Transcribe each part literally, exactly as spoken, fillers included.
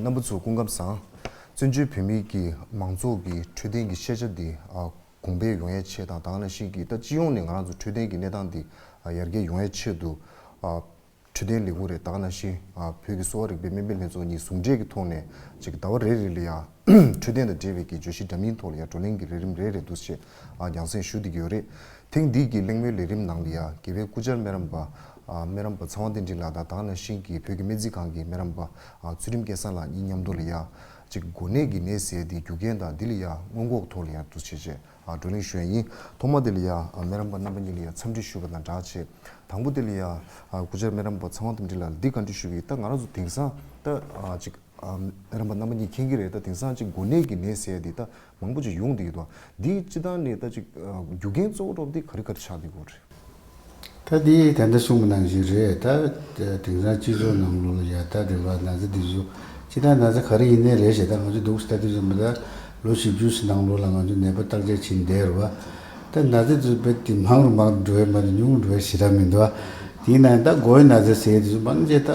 རྣམ་པ་ཚོ་སྐུ་ཁམས་བཟང་། བཙན་བྱོལ་བོད་མིའི་གི་མང་ཚོགས་ཀྱི་འཕྲོད་བསྟེན་གྱི་ཤེས་བྱ་འདི་ཨ་གོང་འཕེལ་ཡོང་ཡའི་ཆེད་དང་། ད་ག་ནང་བཞིན་གྱི་ད་སྤྱི་ཡོངས་ནས་ང་རང་ཚོ་འཕྲོད་བསྟེན་གྱི་གནས་སྟངས་འདི་ཨ་ཡར་རྒྱས་ཡོང་ཡའི་ཆེད་དུ་ཨ་འཕྲོད་བསྟེན་ལས་ཁུངས་རེད། ད་ག་ནང་བཞིན་ཨ་བོད་ཀྱི་གསོ་བ་རིག་པའི་སྨན་པའི་ལྷན་ཚོགས་གཉིས་ཟུང་འབྲེལ་གྱི་ཐོག་ནས་ཅིག་ཟླ་བ་རེ་རེ་ལ་ཡ་འཕྲོད་བསྟེན་དང་འབྲེལ་བའི་གི་བརྗོད་གཞི་འདྲ་མིན་ཐོག་ལ་ཡ་བགྲོ་གླེང་གི་ལས་རིམ་རེ་རེ་འདུག་སེ་ཨ་རྒྱང་སྲིང་ཞུ་བསྡད་ཀྱི་ཡོད་རེད། ཐེངས་འདིའི་གི་གླེང་མོལ་ལས་རིམ་ནང་ལ་ཡ་དགེ་བའི་སྐུ་བཅར་སྨན་རམས་པ་ཨ་སྨན་རམས་པ་ཚེ་དབང་བསྟན་འཛིན་ལགས་དང་། ད་ག་ནང་བཞིན་གྱི་བོད་ཀྱི་སྨན་རྩིས་ཁང་གི་སྨན་རམས་པ་ཨ་ཚུལ་ཁྲིམས་སྐལ་བཟང་ལགས་གཉིས་མཉམ་དུ་ལ་ཡ་ཅིག་འགོ་ནད་ཀྱི་ནད་ཟེར་དེ་རྒྱུ་རྐྱེན་དང་འདི་ལ་ཡ་སྔོན་འགོག་ཐོག་ལ་ཡ་འདུག་བྱས་བྱས་ཨ་བགྲོ་གླེང་ཞུ་ཡ་ཡིན། ཐོག་མ་དེ་ལ་ཡ་ཨ་སྨན་རམས་པ་རྣམ་པ་གཉིས་ལ་ཡ་འཚམས་འདྲི་ཞུ་བ་དང་སྦྲགས་བྱས། དང་པོ་དེ་ལ་ཡ་ཨ་སྐུ་བཅར་སྨན་རམས་པ་ཚེ་དབང་བསྟན་འཛིན་ལགས་ལ་འདི་བཀའ་འདྲི་ཞུ་གི་ཡིན། ད་ང་རང་ཚོ་དེང་སང་ད་ཨ་ཅིག་ཨ་སྨན་རམས་པ་རྣམ་པ་གཉིས་མཁྱེན་གྱི་རེད། ད་དེང་སང་ཅིག་འགོ་ནད་ཀྱི་ནད་ཟེར་ཡ་དེ་ད་མང་པོ་ཅིག་ཡོང་བསྡད་ཀྱི་འདུག་འདི་སྤྱིར་བཏང་ནས་ད་ཅིག་ཨ་རྒྱུ་རྐྱེན་གཙོ་བོ་འདྲ་པོ་འདི་ག་རེ་ག་རེ་ཆགས་བསྡད་ཀྱི་ཡོད་རེད། ད་འདི་ད་ལྟ་གསུངས་པ་ནང་བཞིན་རེད། ད་དེང་སང་སྤྱི་ཚོགས་ནང་ལོགས་ལ་ཡ་ད་དེ་བ་ན་ཚ་འདི་ཚོ་སྤྱིར་བཏང་ན་ཚ་ག་རེ་ཡིན་ནའི་རེད་ཞེ་ད་ང་ཚོ་འདུག་སེ་ད་དུས་ཙམ་པ་ད་ལོ་བཞི་བཅུ་ཞིག་ནང་ལོགས་ལ་ང་ཚོ་ནད་པ་བརྟག་དཔྱད་བྱེད་བསྡད་རེད་བ། ད་ན་ཚ་དེ་ཚོ་རྦད་དེ་མང་རུ་མང་རུ་འགྲོ་ཡ་མ་གཏོགས་ཉུང་རུ་འགྲོ་ཡ་ཞེ་དྲག་མི་འདུག་དེ་ཡིན་ན་ད་མགོ་བའི་ན་ཚ་ཟེར་དེ་ཚོ་མང་ཆེ་ད་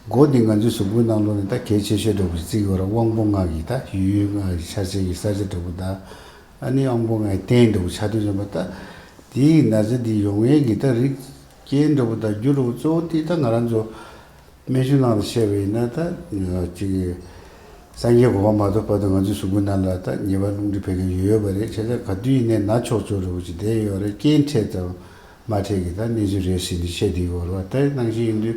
མགོ་འདི་ང་ཚོའི་གཟུགས་པོའི་ནང་ལོགས་ནས་ད་གལ་ཆེ་ཤོས་འདྲ་པོ་ཞིག་བརྩི་གི་ཡོད་རེད། དབང་པོ་ལྔ་གི་ད་ཡུལ་ལྔ་གི་ཆ་ཤས་ཀྱི་ས་ཆ་འདྲ་པོ་ད་ཨ་ནི་དབང་པོ་ལྔའི་རྟེན་འདྲ་པོ་ཆགས་དུས་ཙམ་པ་ད་དེའི་ན་ཚ་འདི་ཡོང་ཡས་ཀྱི་ད་རིགས་རྐྱེན་འདྲ་པོ་ད་རྒྱུ་འདྲ་པོ་གཙོ་བོ་དེ་ད་ང་རང་ཚོ་སྨན་གཞུང་ནང་ལ་བཤད་པ་ཡིན་ན་ད་ཅིག་སངས་རྒྱས་གོ་འཕང་མ་ཐོབ་བར་དུ་ང་ཚོའི་གཟུགས་པོའི་ནང་ལ་ད་ཉེས་པ་རླུང་མཁྲིས་བད་ཀན་ཡོད་པ་རེད། བྱས་ཙང་ག་དུས་ཡིན་ནའི་ན་ཆོག་ཆོག་འདྲ་པོ་ཅིག་བསྡད་ཡོད་རེད། རྐྱེན་འཕྲད་ཙམ་མ་འཕྲད་ཀྱི་ད་གནས་ཚུལ་རེད་ཟེར་ནས་བཤད་བསྡད་ཡོད་རེད་བ། ད་ནང་བཞིན་ཡིན་དུས་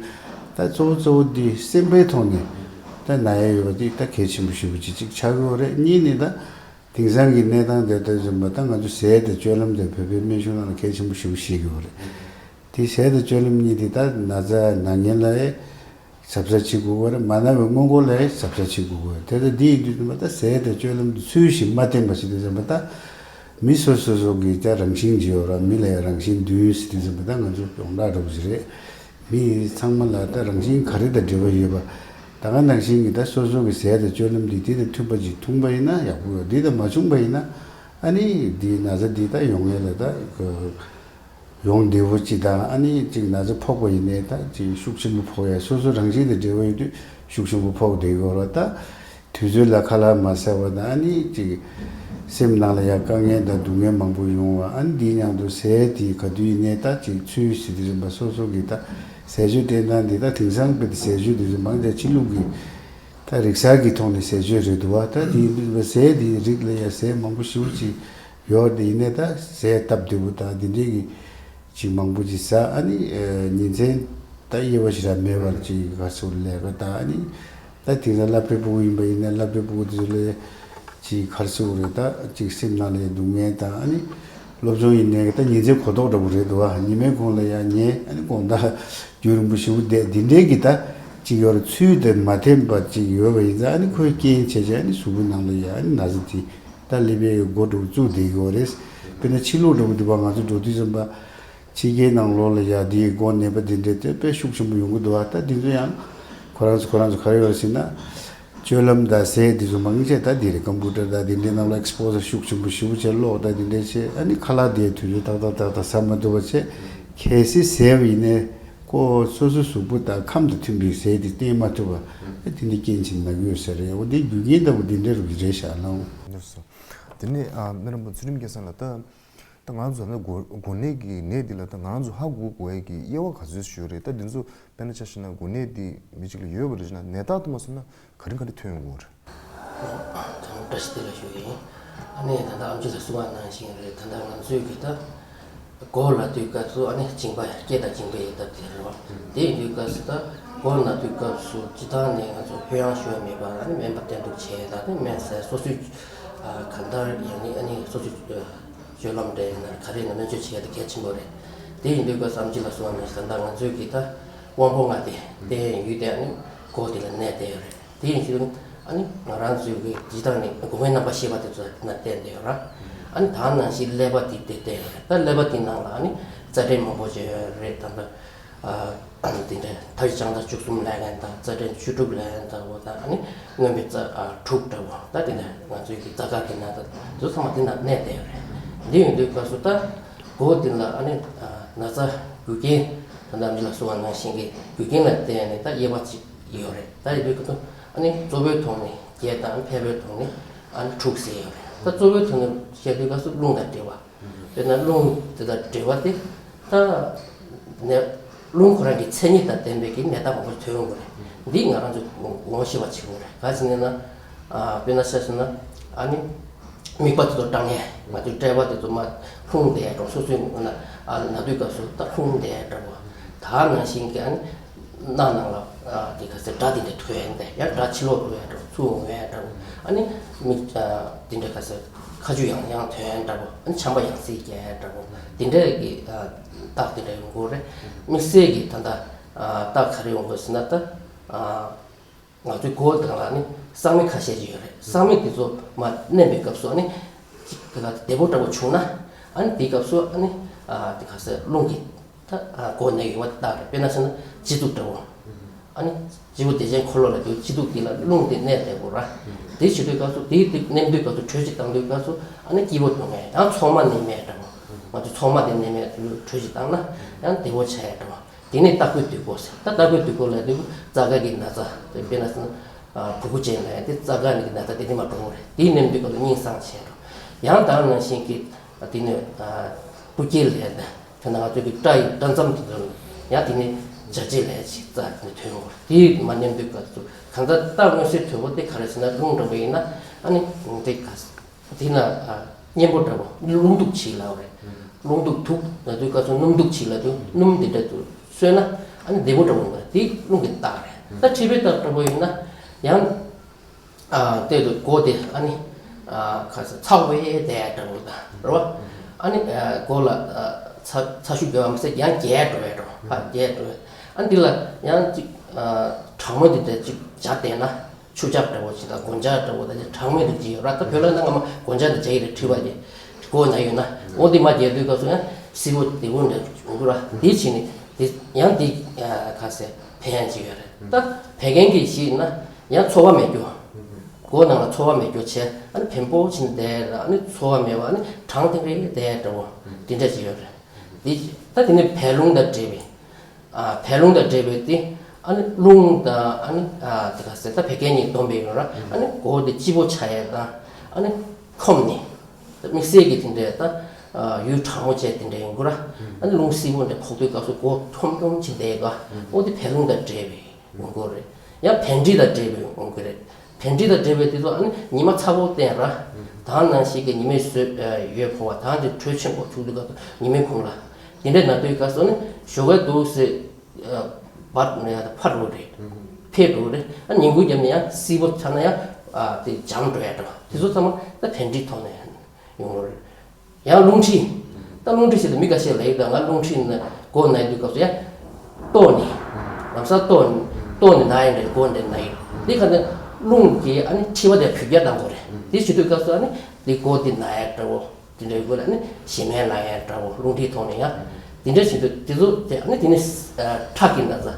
ད་གཙོ་བོ་གཙོ་བོ་འདི་སེམས་པའི་ཐོག་ནས་ད་ན་ཡས་ཡོད་པ་འདི་ད་གལ་ཆེན་པོ་ཞེ་པོ་ཅིག་ཅིག་ཆགས་ཀྱི་ཡོད་རེད། གཉིས་ནས་ད་དེང་སང་གི་གནས་སྟངས་དེ་ལྟར་བྱུང་བ་ད་ང་ཚོ་ཟས་དང་སྤྱོད་ལམ་དེ་བོད་པའི་སྨན་གཞུང་ནང་ལ་གལ་ཆེན་པོ་ཞེ་པོ་བཤད་ཀྱི་ཡོད་རེད། དེ་ཟས་དང་སྤྱོད་ལམ་གཉིས་དེ་ད་ན་ཚ་ན་མཁན་ལ་ཡང་གཟབ་གཟབ་བྱེད་དགོས་ཀྱི་རེད། མ་ན་བའི་སྔོན་འགོག་ལ་ཡང་གཟབ་གཟབ་བྱེད་དགོས་ཀྱི་རེད། དེ་ལྟར་འདི་ཡིན་དུས་ཙམ་པ་ད་ཟས་དང་སྤྱོད་ལམ་དེ་ཚུལ་བཞིན་མ་བསྟེན་པ་ཞིག་དུས་ཙམ་པ་ད་མི་སོ་སོ་སོ་གི་ད་རང་བཞིན་ཅིག་ཡོད་རེད། མི་ལ་ཡང་རང་བཞིན་བདུན་ཟེར་དུས་ཙམ་པ་ད་ང་ཚོ་ཡོངས་གྲགས་འདྲ་པོ་ཞིག་རེད། མི་ཚང་མ་ལ་ད་རང་བཞིན་ག་རེ་དང་འབྲེལ་བ་ཡོད་པ། ད་ག་ནང་བཞིན་གྱི་ད་སོ་སོ་གི་ཟས་དང་སྤྱོད་ལམ་འདི་དེ་དང་མཐུན་པ་ཅིག་མཐུན་པ་ཡིན་ན་ཡག་པོ་ཡོད། འདི་དང་མ་མཚུངས་པ་ཡིན་ན་ཨ་ནི་འདི་ན་ཚ་འདི་ད་ཡོང་ཡས་ལ་ད་ཡོང་བདེ་པོ་ཅིག་དང་། ཨ་ནི་ཅིག་ན་ཚ་ཕོག་པ་ཡིན་ནའི་ད་ཅིག་ཤུགས་ཆེན་པོ་ཕོག་ཡ། སོ་སོ་རང་བཞིན་དང་འབྲེལ་བ་ཡོད་དུས་ཤུགས་ཆེན་པོ་ཕོག་བསྡད་ཡོད་རེད། ད་དུས་ཚོད་ལ་ཁ་ལག་མ་ཟ་བ་དང་། ཨ་ནི་ཅིག་སེམས་ནང་ལ་ཡ་དཀའ་ངལ་དང་སྡུག་བསྔལ་མང་པོ་ཡོང་བ། ཨ་ནི་འདིའི་མཉམ་དུ་ཟས་དེ་ག་དུས་ཡིན་ནའི་ད་ཅིག་ཚུལ་ཟེར་དུས་ཙམ་པ་སོ་སོ་གི་ད་ཟས་སྤྱོད་བསྟེན་སྟངས་འདི་ད་དེང་སང་དཔེ་ད་ཟས་སྤྱོད་དེ་ཚོ་མང་ཆེ་ཕྱི་ལུགས་ཀྱི་ད་རིག་གསར་གྱི་ཐོག་ནས་ཟས་སྤྱོད་རེད་འདུག་བ། ད་དེ་ཡིན་དུས་ཟས་དེའི་རིགས་ལ་ཡ་ཟས་མང་པོ་ཞེ་པོ་ཅིག་ཡོད་དེ་ཡིན་ནའི་ད་ཟས་སྟབས་བདེ་པོ་དང་དེ་འདྲའི་གི་ཅིག་མང་པོ་ཅིག་ཟ། ཨ་ནི་ཨ་ཉིན་མཚན་ད་དབྱེ་བ་ཞེ་དྲག་མེད་པར་ཅིག་ག་ཚོད་ལས་ཀ་དང་། ཨ་ནི་ད་དེང་སང་སློབ་གྲྭའི་ཕྲུ་གུ་ཡིན་པ་ཡིན་ནའི་སློབ་གྲྭའི་ཕྲུ་གུ་དེ་ཚོ་ལ་ཅིག་ག་ཚོད་རེད། ད་ཅིག་སེམས་ནང་ལ་སྡུག་བསྔལ་དང་། ཨ་ནི་སློབ་སྦྱོང་ཡིན་ནའི་ད་ཉིན་མཚན་གོ་ལྡོག་འདྲ་པོ་རེད་འདུག་བ། ཉི་མའི་གུང་ལ་ཡ་ཉལ། ཨ་ནི་དགོང་དག་རྒྱུན་རིང་པོ་ཞེ་པོ་བསྡད། འདི་འདྲའི་གི་ད་ཅིག་ཡོད་རེད། ཚུལ་དེ་མ་བསྟེན་པ་ཅིག་ཡོད་པ་ཡིན་ཙང་། ཨ་ནི་ཁོའི་རྐྱེན་བྱས་བྱས་ཨ་ནི་གཟུགས་པོའི་ནང་ལ་ཡ་ཨ་ནི་ན་ཚ་དེ་ད་སླེབས་པའི་འགོ་འདྲ་པོ་བཙུགས་བསྡད་ཡོད་རེད། དཔེར་ན་ཕྱི་ལོགས་འདྲ་པོ་འདི་པ་ང་ཚོ་འགྲོ་དུས་ཙམ་པ་ཕྱི་རྒྱལ་ནང་ལོགས་ལ་ཡ་དེའི་འགོ་ནད་པ་འདི་འདྲའི་དེ་དཔེ་ཤུགས་ཆེན་པོ་ཡོང་གི་འདུག་བ། ད་འདི་ཚོ་ཡང་ཁོ་རང་ཚོ་ཁོ་རང་ཚོ་ག་རེ་ཡོད་རེད་ཟེར་ན། སྤྱོད་ལམ་དང་ཟས་འདི་ཚོ་མང་ཆེ་ད་འདི་རེད། ཀམ་པུ་ཊར་དང་འདི་འདྲའི་ནང་ལ་ཨེག་སི་པོ་ཟར་ཤུགས་ཆེན་པོ་ཞེ་པོ་བྱས། གློག་དང་འདི་འདྲའི་བྱས། ཨ་ནི་ཁ་ལག་དེ་དུས་ཚོད་ཏག་ཏག་ཏག་ཏག་ཟ་མ་ཐུབ་པ་བྱས། གལ་སྲིད་ཟས་པ་ཡིན་ནའི་ཁོ་སོ་སོའི་གཟུགས་པོ་དང་ཁམས་དང་མཐུན་པའི་ཟས་དེ་བསྟེན་མ་ཐུབ་པ། ཨ་དེ་འདྲའི་རྐྱེན་བྱས་ནད་ཡོང་ས་རེད། འོ་དེ་རྒྱུ་རྐྱེན་ལྟ་བུ་འདི་འདྲ་རུ་རེད་ཤག་ལགས། ལགས་སོ། དེ་ནས་ཨ་སྨན་རམས་པ་ཚུལ་ཁྲིམས་སྐལ་བཟང་ལགས། ད་ད་ང་ཚོ་ད་འགོ་འགོ་ནད་ཀྱི་ནད་འདི་ལ་ད་ང་ཚོ་ཧ་གོ་དགོས་ཡས་ཀྱི་དབྱེ་བ་ག་ཚོད་ཞིག་ཡོད་རེད། ད་འདི་ཚོ་དཔེར་ན་ཆ་བཞག་ན་འགོ་ནད་འདི་མི་གཅིག་ལ་ཡོད་པ་རེད་ཟེར་ན། ནད་རྟགས་དུ་མ་སོང་ན་ག་རེ་ག་རེ་ཐོན་ཡོང་གི་ཡོད་རེད། ད་བཀྲ་ཤིས་བདེ་ལེགས་ཞུ་གི་ཡིན། ཨ་ནི་ད་ལྟ་ཨམ་ཆི་ལགས་གསུངས་པ་ནང་བཞིན་རེད། ད་ལྟ་ང་ཚོའི་གི་ད་མགོ་ལ་དུས་སྐབས་སུ་ཨ་ནི་གཅིན་པ། སྐེ་དང་གཅིན་པ་ཡོད་སྟབས་དེ་རེད་བ། དེ་ཡིན་དུས་སྐབས་སུ་ད་མགོ་ན་དུས་སྐབས་སུ་སྤྱིར་བཏང་ནས་ང་ཚོ་ཕོ་ཡང་ཤོས་མེད་པ། ཨ་ནི་སྨན་པ་བསྟེན་གཏུགས་བྱས། ད་ནི་སྨན་ཟས་སོ་སོའི་ཨ་གང་ལྟར་ཡང་ནི་ཨ་ནི་སོ་སོའི་སྤྱོད་ལམ་འདྲ་ཡིན་ན་ག་རེ་ཡིན་ན་སྨན་བཅོས་བྱེད་ཡ་དེ་གལ་ཆེན་པོ་རེད། དེ་ཡིན་དུས་སྐབས་སུ་ཨམ་ཆི་ལགས་གསུངས་པ་ནང་བཞིན་ད་ལྟ་ང་ཚོའི་གི་ད་དབང་པོ་ལྔ་དེ་བསྟེན་ཡུལ་དེ་ཨ་ནི་མགོ་དེ་ལ་གནས་བསྡད་ཡོད་རེད། དེ་ཡིན་དུས་ཨ་ནི་ང་རང་ཚོའི་གི་སྤྱིར་བཏང་ནས་སྒོ་ལྔའི་རྣམ་པར་ཤེས་པ་དེ་ཚོ་ན་བསྟེན་བསྡད་ཡོད་ར། ཨ་ནི་ད་ནང་བཞིན་ཀླད་པ་དེ་དེ་བསྟེན་ཡོད་རེད། ད་ཀླད་པ་དེ་ནང་ལ་ཨ་ནི་རྩ་ཕྲན་མང་པོ་ཅིག་ཡོད་རེད། ད་ལྟ་ཨ་དེ་འདྲ་མཐའ་བཞི་བྱང་ཐང་བཅུ་གསུམ་ལབ་མཁན་དང་། རྩ་ཕྲན་བཅུ་དྲུག་ལབ་མཁན་དང་། འོ་ད་ཨ་ནི་མངོན་པའི་རྩ་ཨ་དྲུག་འདྲ་བོ། ད་དེ་འདྲ་ང་ཚོའི་གི་རྩ་སྐར་དེ་ནང་ད་དེ་ཚོ་ཚང་མ་དེ་ནང་གནས་བསྡད་ཡོད་རེད། འདི་ཡིན་དུས་སྐབས་སུ་ད་མགོ་དེ་ལ་ཨ་ནི་ཨ་ན་ཚ་རྒྱུ་རྐྱེན་ད་ལྟ་ཨམ་ཆི་ལགས་གསུངས་པ་ནང་བཞིན་གྱི་རྒྱུ་རྐྱེན་ལ་བརྟེན་ནས་ད་དབྱེ་བ་གཅིག་ཡོད་རེད། ད་ཡིན་དུས་སྐབས་སུ་ ཨ་ནི་གཙོ་བོའི་ཐོག་ནས་བརྒྱད་དང་ཕལ་པའི་ཐོག་ནས་ཨ་ནི་དྲུག་ཟེར་ཡོད་རེད། ད་གཙོ་བོའི་ཐོག་ནས་བཤད་དུས་སྐབས་སུ་རླུང་དང་འབྲེལ་བ། དཔེར་ན་རླུང་དེ་དང་འབྲེལ་བ་དེ་ད་ནད་རླུང་ཁོ་རང་གི་མཚན་ཉིད་དང་ལྡན་པའི་གི་ནད་རྟགས་མང་པོ་ཐོན་ཡོང་གི་རེད། འདི་ང་རང་ཚོས་ངོ་ཤེས་པ་བྱེད་དགོས་རེད། ག་ཅི་ནས་ན་ཨ་དཔེར་ན་ཆ་བཞག་ན་ཨ་ནི། མིག་པ་དེ་ཚོ་སྐྲངས་ནས་ང་ཚོའི་དཔྲལ་བ་དེ་ཚོ་མར་ལྷུང་བསྡད་འགྲོ། སོ་སོའི་ན་ཨ་ན་དུས་སྐབས་སུ་ད་ལྷུང་བསྡད་འགྲོ་བ། ད་ནང་བཞིན་གྱི་ཨ་ནི་སྣ་ནང་ལ་ཨ་དེ་ག་ཚོད་སྒྲ་དེ་འདྲ་ཐོས་ཡ་འདྲ། ཡང་སྒྲ་ཕྱི་ལོགས་འགྲོ་ཡ་འདྲ་བོ། ཚུར་འོང་ཡ་འདྲ་བོ། ཨ་ནི་མིག་ཨ་དེ་འདྲ་ག་ཚོད་ཁ་ཆུ་ཡང་ཡང་ཐོན་ཡ་འདྲ་བོ། ཨ་ནི་ཆམ་པ་ཡང་སེ་རྒྱག་ཡ་འདྲ་བོ། དེ་འདྲ་གི་ཨ་རྟགས་དེ་འདྲ་ཡོང་གི་རེད། དམིགས་བསལ་གྱི་ད་ལྟ་ཨ་རྟགས་ག་རེ་ཡོང་གི་ཟེར་ན་ད་ཨ། ང་ཚོའི་མགོ་དང་ལ་ནི་སྲང་མི་ཁ་ཤས་ཅིག་ཡོད་རེད། སྲང་མི་དེ་ཚོ་མར་མནན་པའི་སྐབས་སུ་ཨ་ནི་ཅིག་དེ་ག་བདེ་པོ་འདྲ་བོ་བྱུང་ན་ཨ་ནི་དེའི་སྐབས་སུ་ཨ་ནི་ཨ་དེ་ག་ཟེར་རླུང་གིས་ད་ཨ་མགོ་ན་གི་ཡོད་པ་རྟགས་རེད། དཔེར་ན་ཟེར་ན་སྤྱི་གཙུག་འདྲ་བོ། ཨ་ནི་སྤྱི་བོ་བདེ་ཆེན་འཁོར་ལོ་ལ་དེ་སྤྱི་གཙུག་དེ་ལ་རླུང་དེ་གནས་བསྡད་དགོས་ར། དེ་བྱེད་དུས་སྐབས་སུ་དེ་དེ་མནན་དུས་སྐབས་སུ་དྲོད་ཅིག་བཏང་དུས་སྐབས་སུ་ཨ་ནི་སྐྱིད་པོ་འདུག་ངས། ཡང་ཚོགས་མ་མནན་མེད་འདྲ་བོ། ང་ཚོ་ཚོགས་མ་དེ་མནན་མེད་དུས་དྲོད་ཅིག་བཏང་ན་ཡང་བདེ་པོ་ཆགས་ཡ་འདྲ་བོ། དེ་ནས་རྟ་ཁོག་དུད་ཀོ་ཟེར། ད་རྟ་ཁོག་དུད་ཀོ་ལབ་དུས་རྩ་དཀར་གྱི་ན་ཚ་དེ། དཔེར་ན་ཟེར་ན་ཨ་བུ་གུ་ཅན་ལ་ཡང་དེ་རྩ་དཀར་ནས་ཀྱི་ན་ཚ་དེ་དེ་མ་འགྲོ་བ་རེད། དེའི་མནན་དུས་སྐབས་ལ་སྙིང་སངས་བྱས་འགྲོ། ཡང་ད་ནང་བཞིན་གྱི་དེ་ནས་ཨ་སྤུ་རྒྱལ་ལ་ཡང་དེ་ན་ང་ཚོ་གི་སྐྲ་ཡི་སྐྲ་མཚམས་དེ་ཚོ་ལ་ཡང་དེ་ནས་འཇའ་ཆེ་ལ་ཡང་ཅིག་རྩ་ནས་ཐོན་འགྲོ། དེ་མ་མནན་དུས་སྐབས་སུ་གང་ལྟར་རྟགས་མངོན་གསལ་དོད་པོ་དེ་ག་རེ་ཟེར་ན་རླུང་འགྲོ་བ་ཡིན་ན་ཨ་ནི་དེ་ག་དེ་ན་ཨ་གཉེན་པོ་འདྲ་བོ་རླུང་སྟུག་བྱེད་ལབ་རེད། རླུང་སྟུག་དུག་ན་དུས་སྐབས་སུ་སྣུམ་སྟུག་བྱེད་ལབ་དུས་སྣུམ་དེ་འདྲ་དུ་གསོས་ན་ཨ་ནི་བདེ་པོ་འདྲ་བོ་འདུག་དེ་རླུང་གི་རྟགས་རེད། ད་མཁྲིས་པའི་རྟགས་འདྲ་བོ་ཡིན་ན་ཡང་ཨ་དེ་དུ་མགོ་དེ་ཨ་ནི་ཨ་ག་ས་ཚ་བའི་བསྡད་འདྲ་བོ་དང་རེད་བ། ཨ་ནི་ཨ་མགོ་ལ་ཨ་ཚ་ཚ་ཤུགས་རྒྱག་པ་མ་ཟད་ཡང་རྒྱས་འགྲོ་བའི་འགྲོ་ཕར་རྒྱས་འགྲོ་བའི། ཨ་འདི་ལ་ཡང་ཅིག་ཨ་གྲང་མོ་འདི་འདྲ་ཅིག་སྦྱར་བསྡད་ན། ཆུ་ལྕགས་འདྲ་བོ་ཞིག་དང་སྒོ་ལྕགས་འདྲ་བོ་དང་གྲང་མོ་འདུག་ཅིག་ཡོད་ར། ད་བོད་ལ་ན་ང་མ་སྒོ་ལྕགས་འདི་བྱ་ཡི་རེད། མཁྲིས་པ་ཅིག་མགོ་ན་ཡོད་ན་འོ་འདི་མ་རྒྱག་དུས་སྐབས་སུ་ཡང་བསིལ་པོ་བདེ་པོ་འདྲ་འོང་གི་ར། འདི་བྱས་ནས་འདི་ཡང་འདི་ཁ་ཟས་ཕན་ཡང་ཅིག་ཡོད་རེད། ད་བད་ཀན་གྱི་ཞིག་ན་ཡང་ཚོར་བ་མེད་རྒྱུ། མགོ་ནང་ལ་ཚོར་བ་མེད་རྒྱུ་བྱས་ཨ་ནི་བེམ་པོ་ཕྱིན་བསྡད་ར། ཨ་ནི་ཚོར་བ་མེད་པ་ཨ་ནི་གྲང་ཐིང་རེ་བསྡད་འདྲ་བོ་འདི་འདྲ་ཅིག་ཡོད་རེད། འདི་ད་དེ་ནི་བད་རླུང་དང་འབྲེལ་བའི། ཨ་བད་རླུང་དང་འབྲེལ་བའི་དེ་ཨ་ནི་རླུང་དང་ཨ་ནི་ཨ་དེ་ག་ཟེར་ད་བད་ཀན་གཉིས་བསྡོམས་པའི་ཡོད་ར། ཨ་ནི་མགོ་དེ་སྐྱིད་པོ་ཆགས་ཡས་དང་ཨ་ནི་ཁོམ་ནི་དམིགས་བསལ་གྱི་དེ་འདྲའི་ད་ཨ་ཡུལ་གྲང་མོ་བཅས་དེ་འདྲ་ཡོང་གི་ར། ཨ་ནི་རླུང་བསིལ་པོ་འདྲ་ཕོག་དུས་སྐབས་སུ་མགོ་ཁྲོམ་ཁྲོམ་བྱེད་བསྡད་ཡས་ཀ་འོ་དེ་བད་རླུང་དང་འབྲེལ་བའི་ཡོང་གི་རེད། ཡང་བད་མཁྲིས་དང་འབྲེལ་བའི་ཡོང་གི་རེད། བད་མཁྲིས་དང་འབྲེལ་བའི་དེ་ཚོ་ཨ་ནི་ཉི་མ་ཚ་པོ་བསྟན་ར། ད་ནང་བཞིན་གྱི་ཉི་མའི་ཟོས་ཡོད་ཕོ་བ་དང་དེ་དྲོད་ཆེན་པོ་བྱུག་དུས་སྐབས་སུ་ཉི་མའི་ཁུང་ལ། དེ་འདྲའི་ན་དུས་སྐབས་སུ་ནི་ཞོགས་ཀས་འདུག་སེ་འབར་ནས་ཡང་ཕར་འགྲོ་རེད། འཕེལ་འགྲོ་རེད། ཨ་ཉིན་གུང་རྒྱབ་ནས་ཡང་བསིལ་པོ་ཆགས་ན་ཡང་ཨ་དེ་འཇམ་འགྲོ་ཡ་འགྲོ། དེ་ཚོ་ཚང་མ་ད་བད་མཁྲིས་ཐོག་ནས་ཡོང་ངོ་རེད། ཡང་རླུང་མཁྲིས། ད་རླུང་མཁྲིས་ཞེས་ལ་མི་འགའ་ཤས་ལ་ཡོད་ད་ང་རླུང་མཁྲིས་ན་མགོ་ན་དུས་སྐབས་སུ་ཡང་ལྟོགས་ནས། ལམ་སང་ལྟོགས་ནས་ལྟོགས་ནས་ན་ཡ་འདྲ་མགོ་འདྲ་ན་ཡ། འདི་ག་ནས་རླུང་གིས་ཨ་ནི་མཁྲིས་པ་དེ་བུད་རྒྱག་བཏང་དགོས་རེད། དེ་བྱེད་དུས་སྐབས་སུ་ཨ་ནི་འདི་མགོ་འདི་ན་ཡ་འདྲ་བོ། དེ་འདྲའི་སྒོ་ལ་ནི་ཞེ་མེར་ལངས་ཡ་འདྲ་བོ་རླུང་མཁྲིས་ཐོག་ནས་ཡང་། དེ་འདྲ་བྱེད་དུས་དེ་ཚོ་དེ་ནི་དེ་ནི་ཁྲག་གི་ན་ཚ།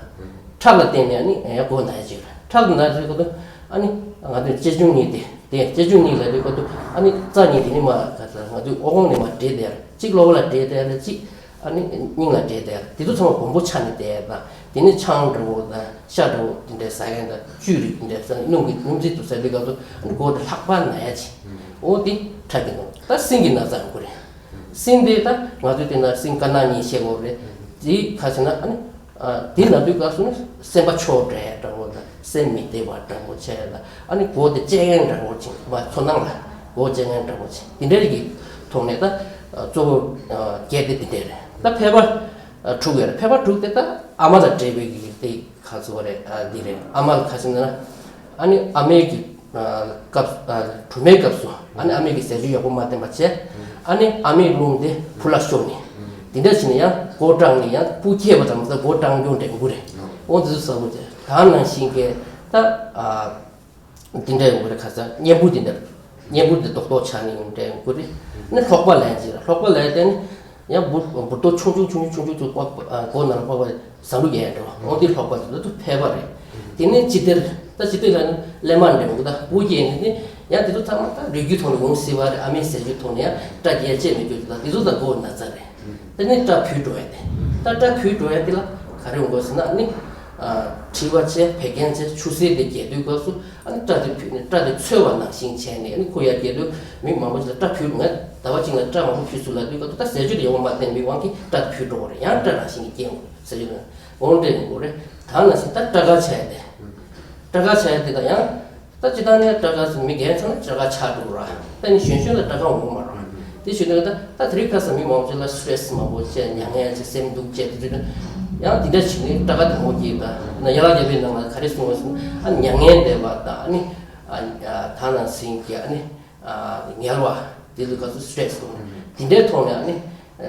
ཁྲག་ལ་བརྟེན་ནས་ནི་ཡང་མགོ་ན་ཡ་བྱེད། ཁྲག་ལ་ན་ཚ་ཡོད་དུས་ཨ་ནི་ང་ཚོའི་ལྕེ་ཆུང་གཉིས་དེ་དེ་ལྕེ་ཆུང་གཉིས་ལ་ཡོད་དུས་ཨ་ནི་རྩ་གཉིས་དེ་ནི་མ་ག་ཚ་ང་ཚོའི་ཨོ་ཁོང་ནས་མ་འདྲེས་དེ་ཡར་གཅིག་གློ་བ་ལ་འདྲེས་དེ་ཡར་གཅིག་ཨ་ནི་སྙིང་ལ་འདྲེས་དེ་ཡར་དེ་ཚོ་ཚང་མ་གོམ་པ་ཆགས་ནས་དེ་ཡར་དང་། དེ་ནས་ཆང་འདྲ་བོ་དང་ཤ་འདྲ་བོ་དེ་འདྲའི་ཟ་མཁན་དང་བཅུད་རིགས་དེ་འདྲའི་ཟ་སྣུམ་གྱི་སྣུམ་རྩི་དུ་ཟ་དུས་སྐབས་སུ་ཨ་ནི་མགོ་དེ་ལྷག་པར་ན་ཡ་ཅིག་འོ་དེ་ཁྲག་གི་ནང་ད་སྲིན་གྱི་ན་ཚ་ཡོང་གི་རེད། སྲིན་དེ་ད་ང་ཚོའི་དེ་ན་སྲིན་དཀར་ནག་གཉིས་བཤད་དགོས་རེད། དེ་ག་ཟེར་ན་ཨ་ནི་དེ་ན་དུས་སྐབས་སུ་ནི་སེམས་པ་འཁྱོག་འདྲ་འདྲ་བོ་དང་སེམས་མི་བདེ་བ་འདྲ་བོ་བྱས་ལ་ཨ་ནི་མགོ་དེ་བཅད་མཁན་འདྲ་བོ་ཅིག་མ་ཚོར་སྣང་ལ་མགོ་བཅད་མཁན་འདྲ་བོ་ཅིག་དེ་འདྲའི་གི་ཐོག་ནས་ད་གཙོ་བོ་བརྒྱད་དེ་དེ་འདྲ་རེད། ད་ཕལ་པ་དྲུག་ཡོད་རེད། ཕལ་པ་དྲུག་དེ་ད་ཨ་མ་དང་འབྲེལ་བའི་གི་དེ་ཁ་ཚུགས་པ་རེད། ཨ་འདི་རེད། ཨ་མ་ལ་ཁ་ཚུགས་ན་ཨ་ནི་ཨ་མའི་གི་སྐབས་སུ་ཨ་སྦྲུམ་མའི་སྐབས་སུ་ཨ་ནི་ཨ་མའི་གི་ཟས་བཅུད་ཡག་པོ་མ་བསྟེན་པ་བྱས་ཨ་ནི་ཨ་མའི་རླུང་དེ་བུ་ལ་ཤོར་ནས་དེ་འདྲ་བྱས་ནས་ཡང་མགོ་སྐྲངས་ནས་ཡང་སྤུ་སྐྱེས་པ་ཙམ་ཟ་མགོ་སྐྲངས་རྒྱུ་འདྲ་མགོ་རེད། འོ་འདི་ཚོ་ཟ་དགོས་ཏེ་ད་ནང་བཞིན་གི་ད་ཨ། འདི་འདྲ་ཡོང་གི་རེད། ཁ་སང་གཉན་འབུ་འདི་འདྲ། གཉན་འབུ་འདི་རྡོག་རྡོག་ཆགས་ནས་ཡོང་འདྲ་ཡོང་གི་རེད། ནི་ལྷོག་པ་ལན་ཅིག་ལ་ལྷོག་པ་ལན་དེ་ནི་ཡང་འབུ་འབུར་རྡོག་ཆུང་ཆུང་ཆུང་ཆུང་ཆུང་ཆུང་པགས་པ་མགོ་ནང་ལ་པགས་པ་ཟ་འགྲོ་ཡས་འདྲ་བ་འོ་འདི་ལྷོག་པ་འདི་ཚོ་ཕལ་པ་རེད། དེ་ནས་ཅི་སྟེར་ད་ཅི་སྟེར་ལ་ནི་ཀླད་མ་འདྲ་ཡོང་གི་ད་འབུ་སྐྱེས་ནས་ནི་ཡང་དེ་ཚོ་ཚང་མ་ད་རིགས་རྒྱུད་ཐོག་ནས་འོང་སྲིད་པ་རེད། ཨ་མའི་ཟས་རྒྱུད་ཐོག་ནས་ཡང་སྐྲ་རྒྱས་བཅད་མི་རྒྱུད་ད་དེ་ཚོ་ད་མགོ་ན་ཚ་རེད། དེ་ནས་སྐྲ་བུད་འགྲོ་ཡ་དེ། ད་སྐྲ་བུད་འགྲོ་ཡ་དེ་ལ་ག་རེ་ཡོང་དགོས་ཟེར་ན་ནི། ཨ། མཁྲིས་པ་བྱས་བད་ཀན་བྱས་ཆུ་སེར་དེ་རྒྱས་དུས་སྐབས་སུ། ཨ་ནི་སྐྲ་དེ་ཕུད་ནས་སྐྲ་དེ་ཚོས་པ་ནང་བཞིན་བྱས་ནས། ཨ་ནི་ཁོ་ཡར་རྒྱས་དུས་མི་མང་པོ་ཅིག་ལ་སྐྲ་ཕུད། ང་ཟླ་བ་གཅིག་ལ་སྐྲ་མང་པོ་ཕུད་སོང་ལབ་དུས་སྐབས་སུ། ད་ཟས་སྤྱོད་དེ་ཡོང་བ་མ་བསྟེན་པའི་དབང་གིས་སྐྲ་དེ་ཕུད་འགྲོ་བ་རེད། ཡང་སྐྲ་ནང་བཞིན་གྱི་རྐྱེན་ཟས་སྤྱོད་དེ་འོང་འདྲ་ཡོང་གི་རེད། ད་ནང་བཞིན་ད་སྐྲ་དཀར་ཆགས་ཡ་དེ། སྐྲ་དཀར་ཆགས་ཡ་དེ་དང་ཡང་། ད་སྤྱིར་བཏང་ནས་སྐྲ་དཀར་ཟེར་མི་རྒན་ཚང་ན་སྐྲ་དཀར་ཆགས་འགྲོ་ར། ད་ནི་གཞོན་གཞོན་ལ་སྐྲ་དཀར་འོང་མ་ར། དེ་བྱེད་དུས་ད་ད་དེ་རིང་ཁ་སང་མི་མང་པོ་ཅིག་ལ་སི་ཊེ་རེ་སི་མང་པོ་བྱས། མྱ་ངན་བྱས། སེམས་སྡུག་བྱས། དེ་དུས་ད་ཡང་དེ་འདྲ་བྱེད་ནས་སྐྲ་དཀར་དེ་མང་པོ་སྐྱེས། ད་ན་ཡ་ལ་རྒྱ་བོད་ནང་ལ་ག་རེ་གསུངས་པ་ཟེར་ན། ཨ་མྱ་ངན་འདས་པ་དང་། ཨ་ནི་ཨ་ད་ནང་བཞིན་གྱི་ཨ་ནི་ཨ་ངལ་བ། དེ་ལ་ག་ཚོད་སི་ཊེ་རེ་སི་གསུངས། དེ་འདྲའི་ཐོག་ནས་ཨ་ནི་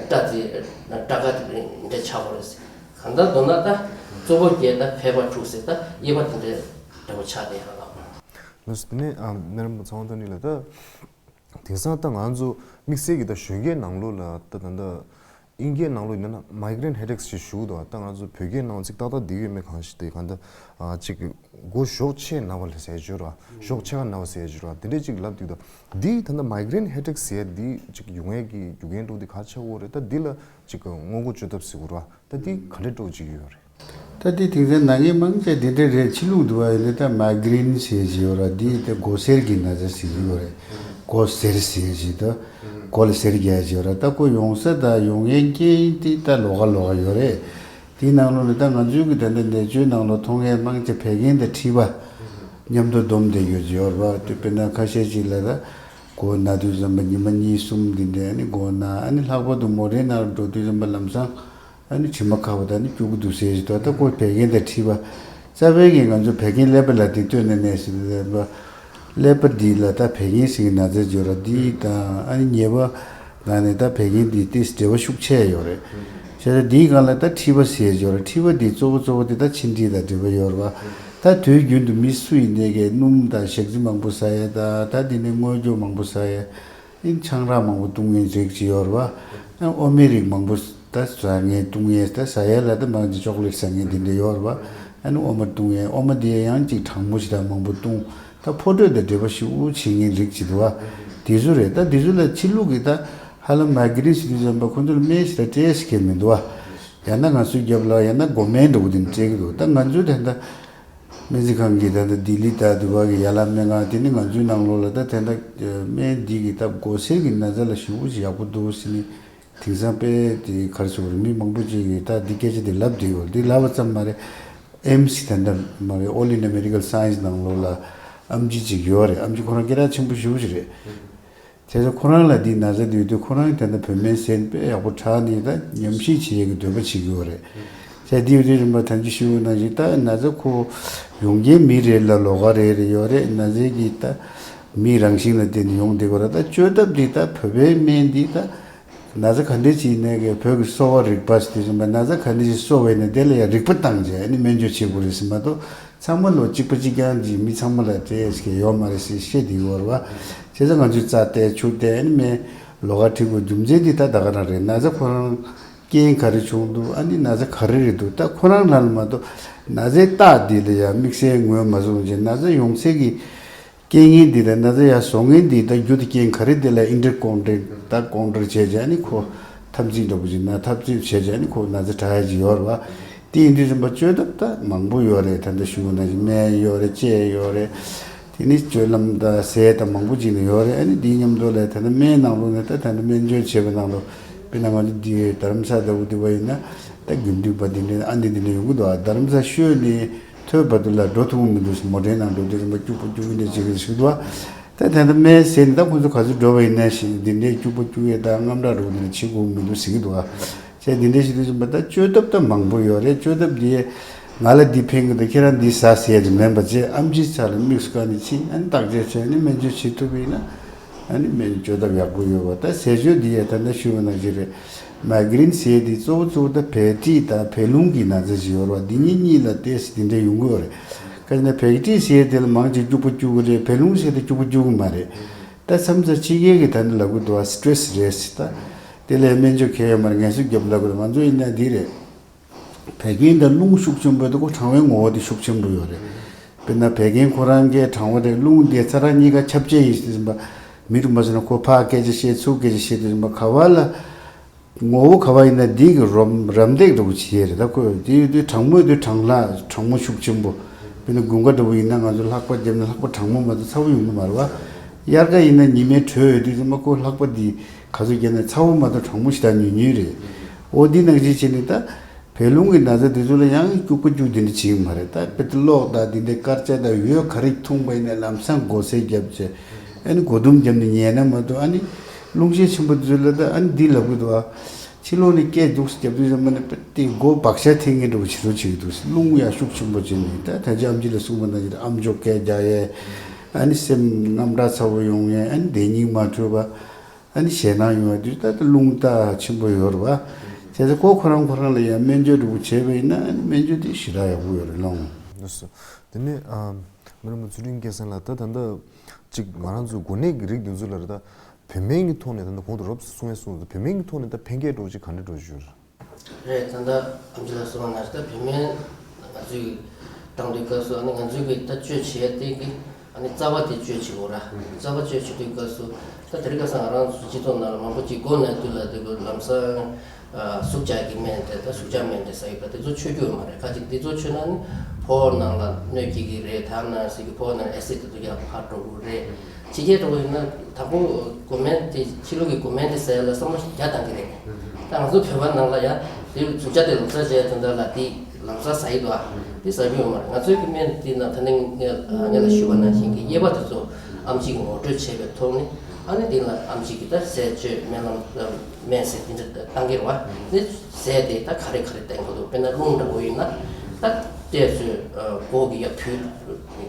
སྐྲ་དེ་སྐྲ་དཀར་དེ་འདྲ་ཆགས་པ་རེད། གང་ལྟར་མདོར་ན་ད་གཙོ་བོ་གྱད་ད་ཕལ་པ་དྲུག་ཟེར། ད་དབྱེ་བ་དེ་འདྲའི་འདྲ་པོ་ཆགས་བསྡད་ཡོད་རེད་ལགས། ལགས་སོ། དེ་ནས་ཨ་རྣམ་པ་ཚེ་དབང་དར་རྒྱས་ལགས། ད་དེང་སང་ད་ང་ཚོ་དམིགས་བསལ་གྱི་ད་གཞོན་སྐྱེས་ནང་ལོགས་ལ་ད་ད་ད་དབྱིན་སྐད་ནང་ལོགས་ཡིན་ན་མའི་གྷི་རེན་ཧེ་ཌེག་ཞེས་ཞུ་གི་འདུག་ད་ང་ཚོ་བོད་སྐད་ནང་ཚིག་ཏག་ཏག་འདི་ཡོད་མེད་གང་ཞིག་དེ། གང་ལྟར་ཨ་ཅིག་མགོ་གཞོགས་ཕྱེད་ན་བ་ལ་ཟེར་བརྗོད་ར། གཞོགས་ཕྱེད་ཀ་ན་བ་ཟེར་བརྗོད་ར། དེ་འདྲས་ཅིག་ལབ་དུས་ད་འདི་ད་ད་མའི་གྷི་རེན་ཧེ་ཌེག་ཟེར་འདི་ཅིག་ཡོང་ཡས་ཀྱི་རྒྱུ་རྐྱེན་འདྲ་པོ་འདི་ག་ཆགས་ཡོད་རེད། ད་འདི་ལ་ཅིག་སྔོན་འགོག་བཅོས་ཐབས་ཟེར་དགོས་ར། ད་འདི་ག་འདྲས་འདྲ་པོ་ཅིག་ཡོད་རེད། ད་འདི་དེང་སང་ན་མཁན་མང་ཆེ་འདི་འདྲ་རེད། ཕྱི་ལུགས་འདུག་པ། ཡིན་ན་ད་མའི་གྷི་རེན་ཟེར་གྱི་ཡོད་ར། འདི་ད་མགོ་སེར་གྱི་ན་ཚ་ཟེར་གྱི་ཡོད་རེད། མགོ་སེར་ཟེར་གྱི་ད། མགོ་ལ་སེར་རྒྱག་གྱི་ཡོད་ར། ད་ཁོ་ཡོང་ས་དང་ཡོང་མཁན་རྐྱེན་དེ་ད་ལོགས་ཀ་ལོགས་ཀ་ཡོད་རེད། དེའི་ནང་ལོགས་ནས་ད་ང་ཚོའི་གི་ད་ལྟ་ནད་བཅོས་ནང་ལོགས་མཐོང་མཁན་མང་ཆེ་བད་ཀན་དང་མཁྲིས་པ་མཉམ་དུ་བསྡོམས་བསྡད་ཡོད་ཀྱི་ཡོད་རེད་པ། དེ་དཔེར་ན་ཁ་ཤས་ཅིག་ལ་ད་མགོ་ན་དུས་ཙམ་པ་ཉི་མ་གཉིས་གསུམ་འདི་འདྲ། ཨ་ནི་མགོ་ན། ཨ་ནི་ལྷག་པར་དུ་མོ་ཊའི་ནང་ལ་འགྲོ་དུས་ཙམ་པ་ལམ་སང་ཨ་ནི་དྲི་མ་ཁ་པོ་ད་ནི་སྐྱུག་གི་འདུག་ཟེར་གྱི་འདུག་ད་ཁོ་བད་ཀན་དང་མཁྲིས་པ། རྩ་བའི་གི་ང་ཚོ་བད་ཀན་ཀླད་པ་ལ་དེ་ལྟོས་ནས་ནས་ཟེར་ཏེ། ཀླད་པ་ཀླད་པ་འདི་ལ་ད་བད་ཀན་ཟེར་གྱི་ན་ཚ་འབྱོར་ར། འདི་དང་ཨ་ནི་ཉེས་པ་ནང་ནས་ད་བད་ཀན་འདི་ཏིས་འབྲེལ་བ་ཤུགས་ཆེ་ཡོད་རེད། བྱས་ཙང་འདིའི་སྒང་ལ་ད་མཁྲིས་པ་ཟེར་འབྱོར་ར། མཁྲིས་པ་འདི་གཙོ་བོ་གཙོ་བོ་འདི་ད་མཆིན་མཁྲིས་དང་འབྲེལ་བ་ཡོད་རེད་པ། ད་དུས་རྒྱུན་དུ་མི་སུ་ཡིན་ནའི་གི་སྣུམ་དང་ཞག་རྩི་མང་པོ་ཟ་ཡ་དང་། ད་འདི་ནས་སྔོ་སྐྱོ་མང་པོ་ཟ་ཡ། ཨིན་ཆང་རག་མང་པོ་བཏུང་མཁན་རིགས་ཅིག་ཡོད་རེད་པ། ཨ་ཨོ་མའི་རིགས་མང་པོ་ད་ཟ་མཁན་བཏུང་མཁན། ད་ཟ་ཡ་ལ་ད་མང་ཆེ་ཅོག་ལེཊ་ཟ་མཁན་དེ་འདྲ་ཡོད་རེད་པ། ཨ་ནི་ཨོ་མ་བཏུང་མཁན། ཨོ་མ་དེ་ཡང་ཅིག་གྲང་མོ་ཞིག་དང་མང་པོ་བཏུང་། ད་ཕོ་དྲོད་དང་འབྲེལ་བ་ཞེ་པོ་བྱེད་མཁན་རིགས་ཅིག་འདུག་པ། དེ་ཚོ་རེད། ད་དེ་ཚོ་ལ་ཕྱི་ལུགས་ཀྱི་ད་ཧ་ལམ་མའི་གྷི་རེན་ཟེར་དུས་ཙམ་པ་ཁོ་ཚོ་ལ་སྨན་ཞིག་ལ་སྤྲད་ཤེས་མཁན་མི་འདུག་པ། ཡང་ན་ང་ཚོའི་རྒྱབ་ལ་ཡང་ན་མགོ་སྨན་འདྲ་པོ་དེ་འདྲ་སྤྲད་ཀྱི་འདུག་ད་ང་ཚོའི་ད་ལྟ་སྨན་རྩིས་ཁང་གི་ད་ལྟ་ལྡི་ལི་དང་དུ་བ་གི་ཡ་ལ་སྨན་ཁང་དེ་ནི་ང་ཚོའི་ནང་ལོགས་ལ་ད་དེ་འདྲ་སྨན་འདི་གི་ད་མགོ་སེར་གྱི་ན་ཚ་ལ་ཞེ་པོ་ཅིག་ཡག་པོ་འདུག་ཟེར་ནས། དེང་སང་དཔེ་དེ་ག་རེ་ཟེར་དགོས་རེད། མི་མང་པོ་ཅིག་གིས་ད་འདི་སྐད་ཆ་དེ་ལབ་བསྡད་ཡོད། འདི་ལབ་པ་ཙམ་མ་རེད། ཨེམ་སི་ད་ལྟ་མ་རེད། All India Medical Science ནང་ལོགས་ལ་ཨེམ་ཆི་ཅིག་ཡོད་རེད། ཨེམ་ཆི་ཁོ་རང་སྐད་གྲགས་ཆེན་པོ་ཞེ་པོ་ཅིག་རེད། བྱས་ཙང་ཁོ་རང་ལ་འདི་ན་ཚ་འདི་ཡོད་དུས་ཁོ་རང་ད་ལྟ་བོད་སྨན་ཟས་དཔེ་ཡག་པོ་དྲག་ནས་ད་ཉམས་ཞིབ་བྱེད་ཡས་ཀྱི་འདོད་པ་བྱེད་ཀྱི་ཡོད་རེད། བྱས་འདི་ཡོད་དུས་རིམ་པ་ད་ཅི་ཞུ་བ་ནང་བཞིན་ད་ན་ཚ་ཁོ་ཡོང་མཁན་མི་རེ་ལ་ལོགས་ཀ་རེ་རེ་ཡོད་རེད། ན་ཚའི་གི་ད་མིའི་རང་བཞིན་ལ་བརྟེན་ནས་ཡོང་བསྡད་ཀྱི་ཡོད་རེད། ད་བཅོས་ཐབས་འདི་ད་བོད་པའི་སྨན་འདི་ད་ན་ཚ་ག་འདྲས་ཅིག་ཡིན་ནའི་གི་བོད་ཀྱི་གསོ་བ་རིག་པ་ཟེར་དུས་ཙམ་པ་ན་ཚ་ག་འདྲས་ཅིག་གསོ་བ་ཡིན་ན་དེ་ལ་ཡང་རིག་པ་བཏང་བྱས་ཨ་ནི་སྨན་བཅོས་བྱེད་དགོས་རེད་ཟེར་མ་གཏོགས། ཚང་མ་ལོ་གཅིག་པ་གཅིག་རྐྱང་གཅིག་མི་ཚང་མ་ལ་སྤྲད་ཡས་ཡོད་མ་རེད་ཟེར་བཤད་དེ་ཡོད་རེད་བ། བྱས་ཙང་ང་ཚོས་རྩ་བལྟས་ཆུ་བལྟས་ཨ་ནི་སྨན་ལོགས་ཀ་ཁྲིད་དགོས་རྒྱུ་མཚན་འདི་ད་ད་ག་རང་རེད། ན་ཚ་ཁོ་རང་རྐྱེན་ག་རེ་བྱུང་འདུག་ཨ་ནི་ན་ཚ་ག་རེ་རེད་འདུག་ད་ཁོ་རང་ལ་ལ་མ་གཏོགས་ན་ཚའི་རྟགས་འདི་ལ་ཡང་དམིགས་བསལ་ངོས་མ་བཟུང་བྱས། ན་ཚ་ཡོང་སའི་གི་རྐྱེན་ངན་འདི་དང་ན་ཚ་ཡར་བཟོ་མཁན་འདི་དང་རྒྱུ་དང་རྐྱེན་ག་རེ་འདི་ལ་ཨིན་ཊར་ཀོན་ཊེག་ད་ཀོན་ཊེག་བྱས་བྱས་ཨ་ནི་ཁོ་འཐབ་འཛིང་འདྲ་པོ་ཅིག་ན་འཐབ་རྩོད་བྱས་བྱས་ཨ་ནི་ཁོ་ན་ཚ་དྲག་ཡ་ཅིག་ཡོད་རེད་བ། དེ་ཡིན་དུས་ཙམ་པ་བཅོས་ཐབས་ད་མང་པོ་ཡོད་རེད། ད་ལྟ་ཞུ་བ་ནང་བཞིན་སྨན་ཡོད་རེད། དཔྱད་ཡོད་རེད། དེ་ནི་སྤྱོད་ལམ་དང་ཟས་དང་མང་པོ་ཅིག་ནི་ཡོད་རེད། ཨ་ནི་དེའི་མཉམ་དུ་ལ་ད་ལྟ་སྨན་ནང་ལོགས་ནས་ད་ད་ལྟ་སྨན་བཅོས་བྱས་པ་ནང་ལོགས་དཔེར་ན་ང་ཚོ་འདི་རྡ་རམ་ས་ལ་འུ་དུ་བ་ཡིན་ན་ད་རྒྱུན་མཐུད་པ་འདི་འདྲ་ཨ་འདི་འདི་འདྲ་ཡོང་གི་འདུག་ཨ་རྡ་རམ་ས་ཤོད་ནས་ཐོད་བར་དུ་ལ་འགྲོ་ཐུབ་ཀྱི་མི་འདུག་མོ་ཊའི་ནང་འགྲོ་དུས་ཙམ་པ་སྐྱུག་པོ་སྐྱུག་གི་འདྲ་བྱེད་ཀྱི་ཞིག་འདུག་ཨ། ད་ད་ལྟ་སྨན་ཟས་ནི་ད་ཁོང་ཚོ་ག་ཚོད་འགྲོ་བ་ཡིན་ན་ཞིག་འདི་འདྲའི་སྐྱུག་པོ་སྐྱུག་ཡས་དང་རྔམ་སྐྲག་འགྲོ་འདི་འདྲ་བྱེད་དགོས་མི་འདུག་ཟེར་གྱི་འདུག་ཨ། བྱས་འདི་འདྲའི་ཞིག་དུས་ཙམ་པ་ད་བཅོས་ཐབས་ད་མང་པོ་ཡོད་རེད། བཅོས་ཐབས་འདི་ང་ལ་འདི་ཕན་གྱི་འདུག་ཁྱེད་རང་འདི་ཟ་ཟེར་ཡ་དེ་མིན་པ་བྱས་ཨེམ་ཆིའི་ཚབ་ལ་དམིགས་སུ་བཀར་ནས་ཕྱིན་ཨ་ནི་བརྟག་དཔྱད་བྱས་ནས་སྨན་བཅོས་བྱེད་ཐུབ་པ་ཡིན་ན་ཨ་ནི་སྨན་བཅོས་ཐབས་ཡག་པོ་ཡོད་པ། ད་ཟས་སྤྱོད་འདི་ཡང་ད་ལྟ་ཞུས་པ་ནང་བཞིན་རེད། མའི་གྷི་རེན་ཟེར་ཡ་འདི་གཙོ་བོ་གཙོ་བོ་ད་བད་མཁྲིས་དང་བད་རླུང་གི་ན་ཚ་ཞིག་ཡོད་རེད་བ། འདི་གཉིས་གཉིས་ལ་ཏོག་ཙམ་འདི་འདྲ་ཡོང་གི་ཡོད་རེད། ག་ཅི་ན་བད་མཁྲིས་ཟེར་ཡ་དེ་ལ་མང་ཆེ་སྐྱུག་པོ་སྐྱུག་གི་རེད། བད་རླུང་ཟེར་ཡ་དེ་སྐྱུག་པོ་སྐྱུག་གི་མ་རེད། ད་མཚམས་མཚམས་ཕྱི་རྒྱལ་གྱི་ད་ནི་ལབ་གི་འདུག་བ། སི་ཊེ་རེ་སི་རེད་ཟེར། ད་དེ་ལ་སྨན་བཅོས་གང་ཡང་ཡོད་མ་རེད། ངལ་གསོ་རྒྱབ་ལབ་གི་རེད། ང་ཚོ་ཡིན་ན་འདི་རེད། བད་ཀན་དང་རླུང་ཤུགས་ཆེན་པོ་ཡོད་དུས་ཁོ་གྲང་བའི་ངོ་བོ་དེ་ཤུགས་ཆེན་པོ་ཡོད་རེད། དཔེར་ན་བད་ཀན་ཁོ་རང་གིས་གྲང་བ་རེད། རླུང་དེ་ཚ་གྲང་གཉིས་ཀ་ཁྱབ་ཆེ་ཡིན་ཟེར་དུས་ཙམ་པ། མི་རུ་མ་སོང་ན་ཁོ་ཕར་སྐད་ཆ་བཤད་ཚུར་སྐད་ཆ་བཤད་དུས་ཙམ་པ་ག་བ་ལ། ངོ་བོ་ག་བ་ཡིན་ན་འདི་གི་རོམ་རམ་འདེགས་འདྲ་བོ་བྱེད་ཡས་རེད། ད་ཁོས་དེ་ཡོད་དུས་གྲང་མོ་ཡོད་དུས་གྲང་ལ་གྲང་མོ་ཤུགས་ཆེན་པོ། དཔེར་ན་དགུན་ཁ་འདྲ་བོ་ཡིན་ན་ང་ཚོ་ལྷགས་པ་བརྒྱབ་ན་ལྷགས་པ་གྲང་མོ་མ་གཏོགས་ཚ་བོ་ཡོང་གི་མ་རེད་བ། དབྱར་ཁ་ཡིན་ན་ཉི་མའི་དྲོད་ཡོད་དུས་ཙམ་པ་ཁོ་ལྷགས་པ་འདི་ག་ཚོད་བརྒྱབ་ན་ཚ་བོ་མ་གཏོགས་གྲང་མོ་ཞེ་དྲག་ཉུང་ཉུང་རེད། འོ་འདི་ནང་བཞིན་བྱས་ནས་ད། བད་རླུང་གི་ན་ཚ་དེ་ཚོ་ལ་ཡང་སྐྱུག་པ་སྐྱུག་དེ་འདྲ་བྱེད་ཀྱི་མ་རེད། ད་དཔེ་ད་གློག་དང་དེ་འདྲའི་དཀར་ཆ་དང་འོད་ག་རེ་འཐུང་པ་ཡིན་ན་ལམ་སང་མགོ་སེར་བརྒྱབ་བྱས། ཨ་ནི་མགོ་ཟླུམ་བརྒྱབ་ནས་ཉལ་ན་མ་གཏོགས། ཨ་ནི་རླུང་ཤས་ཆེན་པོ་དེ་ཚོ་ལ་ད་ཨ་ནི་འདི་ལབ་གི་འདུག་ཨ། ཕྱི་ལོགས་ནས་སྐད་འདུག་སེ་བརྒྱབ་དུས་ཙམ་པ་ནི་དཔེ་དེ་མགོ་བག་ཤ་འཐེན་མཁན་འདྲ་བོ་བྱེད་རོགས་བྱེད་ཀྱི་འདུག་རླུང་ཡང་ཤུགས་ཆེན་པོ་བྱས་ནས། ད་ད་ཅི་ཨམ་ཆི་ལ་གསུངས་པ་ནང་བཞིན་ཨམ་ཅོག་སྐད་རྒྱག་ཡས། ཨ་ནི་སེམས་རྔམ་དྲག་ཚ་བོ་ཡོང་ཡས། ཨ་ནི་བདེ་སྙིང་མ་འཕྲོད་པ། ཨ་ནི་ཞེད་སྣང་ཡོང་བ་དུས་ད་ལྟ་རླུང་རྟགས་ཆེན་པོ་ཡོད་རེད་བ། བྱས་ཙང་ཁོ་ཁོ་རང་ཁོ་རང་ལ་ཡང་སྨན་བཅོས་འདྲ་པོ་བྱས་པ་ཡིན་ན། ཨ་ནི་སྨན་བཅོས་དེ་ཞེ་དྲག་ཡག་པོ་ཡོད་རེད་ལགས། ལགས་སོ། དེ་ནས་ཨ། སྨན་རམས་པ་ཚུལ་ཁྲིམས་སྐལ་བཟང་ལགས། ད་ད་ལྟ་ཅིག་ང་རང་ཚོ་འགོ་ནད་ཀྱི་རིགས་འདི་ཚོ་ལ་རེད། ད་བོད་སྨན་གྱི་ཐོག་ནས་ད་ལྟ་གོང་དུ་རོབ་ཙམ་གསུང་ཡས་གསུངས་སོང་། བོད་སྨན་གྱི་ཐོག་ནས་ད་ཕན་སྐྱེད་འདྲ་པོ་ཅིག་ག་འདྲ་འདྲ་པོ་ཅིག་ཡོད་རེད། རེད། ད་ལྟ་ཨམ་ཆི་ལགས་གསུངས་པ་ནང་བཞིན་ད་བོད་སྨན་ང་ཚོས་བཏང་དུས་སྐབས་སུ། ཨ་ནི་ང་ཚོའི་གི་ད་བཅོས་བྱེད་ཡ་དེ་གི་ཨ་ནི་རྩ་བ་དེ་བཅོས་བྱེད་དགོས་ར། རྩ་བ་བཅོས་བྱེད་དུས་སྐབས་སུ་ད་དེ་རིང་ཁ་སང་ང་རང་ཚོ་སྤྱི་ཚོགས་ནང་ལ་མང་པོ་ཅིག་མགོ་ན་དུས་ལ་དེ་གི་ལམ་སང་ཨ་ཟུག་གཅོག་གི་སྨན་དེ་ད་ཟུག་གཅོག་སྨན་དེ་ཟ་ཡོད་པ་དེ་ཚོ་མཆོད་རྒྱུ་ཡོད་མ་རེད། ཁ་ཅིག་དེ་ཚོ་མཆོད་ན་ནི་ཕོ་བ་ནང་ལ་གནོད་སྐྱེལ་གི་རེད། དེ་ནང་བཞིན་གི་ཕོ་བ་ནང་ཨེ་སིད་དེ་ཚོ་ཡར་འཕར་འགྲོ་གི་རེད། ཕྱི་རྒྱལ་འགྲོ་བ་ཡིན་ན་དང་པོ་འགོ་སྨན་དེ་ཕྱི་ལོགས་ཀྱི་འགོ་སྨན་དེ་ཟ་ཡ་ལ་བསམ་བློ་རྒྱག་བཏང་གི་རེད། ད་ང་ཚོ་བོད་པ་ནང་ལ་ཡ་དེ་ཟུག་གཅོག་དེ་ལོ་ཙཱ་བྱས་དོན་དག་ལ་དེ་ལམ་སང་ཟ་ཡི་འདུག་ཨ། དེ་ཟ་རྒྱུ་ཡོད་མ་རེད། ང་ཚོའི་གི་སྨན་དེ་ན་ད་ནི་ངས་ངས་ལ་ཞུས་པ་ནང་བཞིན་གི་གཡས་པ་དེ་ཚོ་ཨམ་ཆི་གི་ངོ་སྤྲོད་བྱས་པའི་ཐོག་ནས། ཨ་ནི་དེ་ལ་ཨམ་ཆི་གི་ད་ཟས་སྤྱོད་སྨན་ལམ་སྨན་ཟས་དེ་འདྲ་བཏང་གི་རེད་བ། དེ་ཟས་དེ་ད་ག་རེ་ག་རེ་བསྟེན་དགོས་འདུག་དཔེར་ན་རླུང་འདྲ་པོ་ཡིན་ན་ད་ཏོག་ཙམ་མགོ་གི་ཡར་བུད།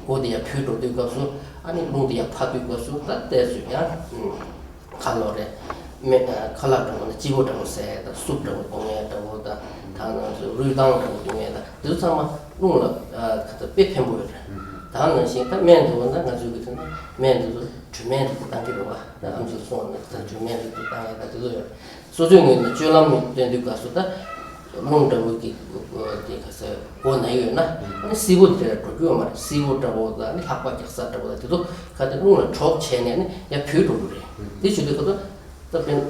མགོ་དེ་ཡར་བུད་འགྲོ་དུས་སྐབས་སུ། ཨ་ནི་རླུང་དེ་ཡར་འཕར་དུས་སྐབས་སུ་ད་ཏོག་ཙམ་ཡང་ཁ་ལོ་རེད། མེ་ཁ་ལག་འདྲ་པོ་ན་སྐྱིད་པོ་འདྲ་པོ་ཟས་དང་སུབ་འདྲ་པོ་འཐུང་ཡས་འདྲ་པོ་དང་། ད་ང་ཚོ་རུས་ཐང་འདྲ་པོ་འཐུང་ཡས་དང་། དེ་ཚོ་ཚང་མ་རླུང་ལ་ཨ་ཁ་ཚ་དཔེ་ཕན་པོ་ཡོད་རེད། ད་ནང་བཞིན་ད་སྨན་དེ་འོ་ན་ང་ཚོའི་གི་ཚོ་ན་སྨན་དེ་ཚོ་དྲོད་སྨན་རིགས་དེ་བཏང་གི་རེད་བ། ད་ཨམ་ཆི་གསུངས་པ་ནང་བཞིན་དྲོད་སྨན་རིགས་དེ་བཏང་ཡས་ད་དེ་ཚོ་ཡོད་རེད། སོ་སོའི་ངོས་ནས་སྤྱོད་ལམ་སྟོན་དུས་སྐབས་སུ་ད་རླུང་འདྲ་པོ་གི་དེ་ག་ས་མགོ་ན་ཡོད་ན། ཨ་ནི་བསིལ་པོ་དེ་འགྲོ་རྒྱུ་ཡོད་མ་རེད། བསིལ་པོ་འདྲ་པོ་དང་ཨ་ནི་ལྷགས་པ་རྒྱག་ས་འདྲ་པོ་དང་དེ་ཚོ་ག་དེ་རླུང་ལ་གྲོགས་བྱས་ནས་ཨ་ནི་ཡར་བུད་འགྲོ་གི་རེད། དེ་བྱེད་དུས་སྐབས་སུ་ད་དཔེར་ན་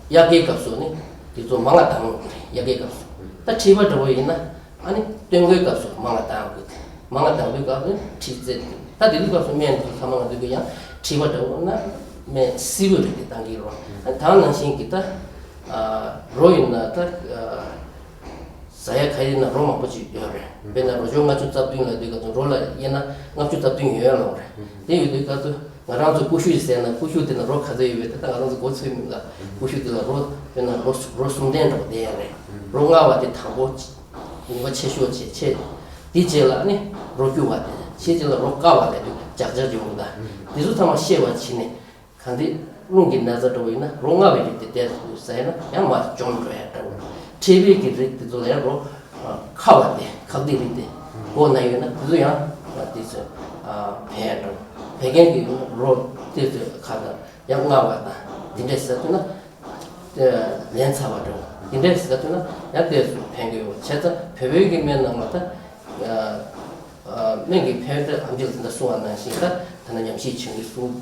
དབྱར་ཁའི་སྐབས་སུ་ནི་དེ་ཚོ་མང་ང་བཏང་དགོས་ཀྱི་རེད། དབྱར་ཁའི་སྐབས་སུ། ད་མཁྲིས་པ་འདྲ་པོ་ཡིན་ན་ཨ་ནི་སྟོན་ཁའི་སྐབས་སུ་མང་ང་བཏང་དགོས་ཀྱི་རེད། མང་ང་བཏང་དུས་སྐབས་སུ་མཁྲིས་རྩེ་དེ། ད་དེ་དུས་སྐབས་སུ་སྨན་དེ་ཚོ་ཚང་མ་ང་ཚོས་ཀྱི་ཡང་མཁྲིས་པ་འདྲ་པོ་ན་སྨན་བསིལ་པོའི་རིགས་དེ་བཏང་གི་རེད། ཨ་ནི་ད་ནང་བཞིན་གྱི་ད་ཨ་རོ་ཡིན་ན་ད་ཨ་ཟ་ཡ་ག་ཡིན་ན་རོ་མང་པོ་ཅིག་ཡོད་རེད། དཔེར་ན་རོ་སྦྱོར་ལྔ་བཅུ་རྩ་བདུན་ལབ་དུས་སྐབས་སུ་རོ་ལ་དབྱེ་ན་ལྔ་བཅུ་རྩ་བདུན་ཡོད་ལབ་རེད། དེ་ཡོད་དུས་སྐབས་སུ་ང་རང་ཚོ་ཀུ་ཤུ་ཞིག་ཟས་ན་ཀུ་ཤུ་དེ་ན་རོ་ག་ཚོད་ཡོད་པས། ད་ལྟ་ང་རང་ཚོ་མགོ་ཚོས་མི་འདུག་ཀུ་ཤུ་དེ་ལ་རོ་དཔེར་ན་རོ་རོ་གསུམ་ལྡན་འདྲ་པོ་བསྟེན་ཡ་རེད། རོ་མངར་བ་དེ་དང་པོ་ཉུང་བ་ཆེ་ཤོས་བྱས། ཆེ་དེའི་རྗེས་ལ་ནི་རོ་སྐྱུར་བ་དེ། ཆེ་རྗེས་ལ་རོ་དཀར་བ་ལབ་དུས་ལྗགས་ལྗགས་ཡོང་གི་ད། དེ་ཚོ་ཚང་མ་ཤེས་པ་བྱས་ནས། གང་དེ་རླུང་གི་ན་ཚ་འདྲ་པོ་ཡིན་ན་རོ་མངར་བའི་རིགས་དེ་ཏོག་ཙམ་ཟ་ཡ་ན་ཡང་མར་འཇོམས་འགྲོ་ཡ་འདྲ་པོ། མཁྲིས་པའི་གི་རིགས་དེ་ཚོ་ལ་ཡང་རོ་ཁ་བ་དེ་ཁག་དེ་རིགས་དེ་མགོ་ན་ཡོད་ན་དེ་ཚོ་ཡང་དེ་ཚོ་ཕན་ཡ་འདྲ་པོ། བད་ཀན་གྱི་རོ་དེ་ཚོ་ཁ་དང་ཡང་མངར་བ་དང་དེ་འདྲས་ཟ་ཐུབ་ན་ལན་ཚྭ་བ་འདྲ་པོ་དེ་འདྲས་ཟ་ཐུབ་ན་ཡང་ཏོག་ཙམ་ཕན་གི་ཡོད། བྱས་ཙང་བོད་པའི་གི་སྨན་ནང་ལ་ད། སྨན་གྱི་ཕན་ཡོན་ཨམ་ཆི་ལགས་ད་གསུངས་པ་ནང་བཞིན་ད་ད་ནི་ཉམས་ཞིབ་བྱེད་མཁན་གསུང་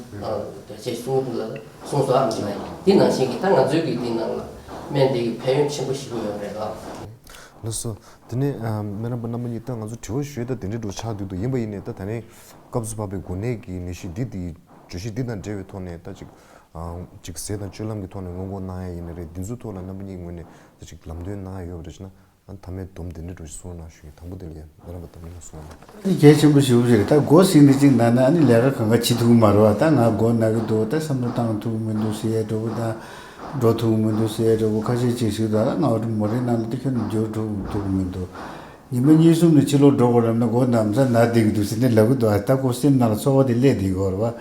ད་ཅེས་གསུང་ལ་གསུངས་སོ། ཨམ་ཆི་ལགས་འདི་ནང་བཞིན་གྱི་ད་ང་ཚོའི་གི་འདི་ནང་ལ་སྨན་འདི་གི་ཕན་ཡོན་ཆེན་པོ་ཞིག་ཡོད་རེད་ལ། ལགས་སོ། དེ་ནས་སྨན་རམས་པ་རྣམ་པ་གཉིས་ད་ང་ཚོ་དྲི་བ་ཞུས་ད་དེ་འདྲའི་འགྲོ་ཆགས་འདུག་འདུག་ཡིན་པ་ཡིན་ནས་ད་ད་ནི་སྐབས་སུ་བབས་པའི་འགོ་ནད་ཀྱི་ནད་གཞི་འདི་འདི་བརྗོད་གཞི་འདི་དང་འབྲེལ་བའི་ཐོག་ནས་ད་ཅིག་ཅིག་ཟས་དང་སྤྱོད་ལམ་གྱི་ཐོག་ནས་སྔོན་འགོག་གནང་ཡ་ཡིན་ནི་རེད། འདི་ཚོའི་ཐོག་ལ་རྣམ་པ་གཉིས་ངོས་ནས་ད་ཅིག་ལམ་སྟོན་གནང་ཡ་ཡོད་པ་རེད་ཅེ་ན། ཨ་ནི་མཐའ་མའི་སྡོམ་དེ་འདྲ་འགྲོ་ཞིག་གསུང་རོགས་གནང་ཞུ་ཡིན། དང་པོ་དེ་ལ་ཡ་སྨན་རམས་པ་འདམ་ཉི་མ་གསུང་རོགས་གནང་། དེ་གལ་ཆེན་པོ་ཞེ་པོ་ཅིག་རེད། ད་མགོ་ཟིན་དེ་ཅིག་ན་ན་ཨ་ནི་ལས་ཀ་གང་ག་བྱེད་ཐུབ་ཀྱི་མ་རེད་བ། ད་ང་མགོ་ན་གི་འདུག་ད་བསམ་བློ་བཏང་ཐུབ་ཀྱི་མི་འདུག་ཟེར་ཡས་འདྲ་པོ་དང་། འགྲོ་ཐུབ་ཀྱི་མི་འདུག་ཟེར་ཡས་འདྲ་པོ་ཁ་ཤས་ཅིག་ཞིག་ད་ང་འོ་མོ་རེ་ནང་ལ་དེ་ཁྱོན་ནས་འགྱུར་ཐུབ་ཐུབ་ཀྱི་མི་འདུག་ཉི་མ་གཉིས་གསུམ་ནས་ཕྱི་ལོགས་འགྲོ་དགོས་རབས་ན་མགོ་ན་ཚ་ན་བསྡད་ཀྱི་འདུག་ཟེར་ནས་ལབ་ཀྱི་འདུག་ཨ་ད་ཁོ་སེམས་ནང་ལ་ཚོར་བ་དེ་སླེབས་བསྡད་ཀྱི་ཡོད་རེད་བ།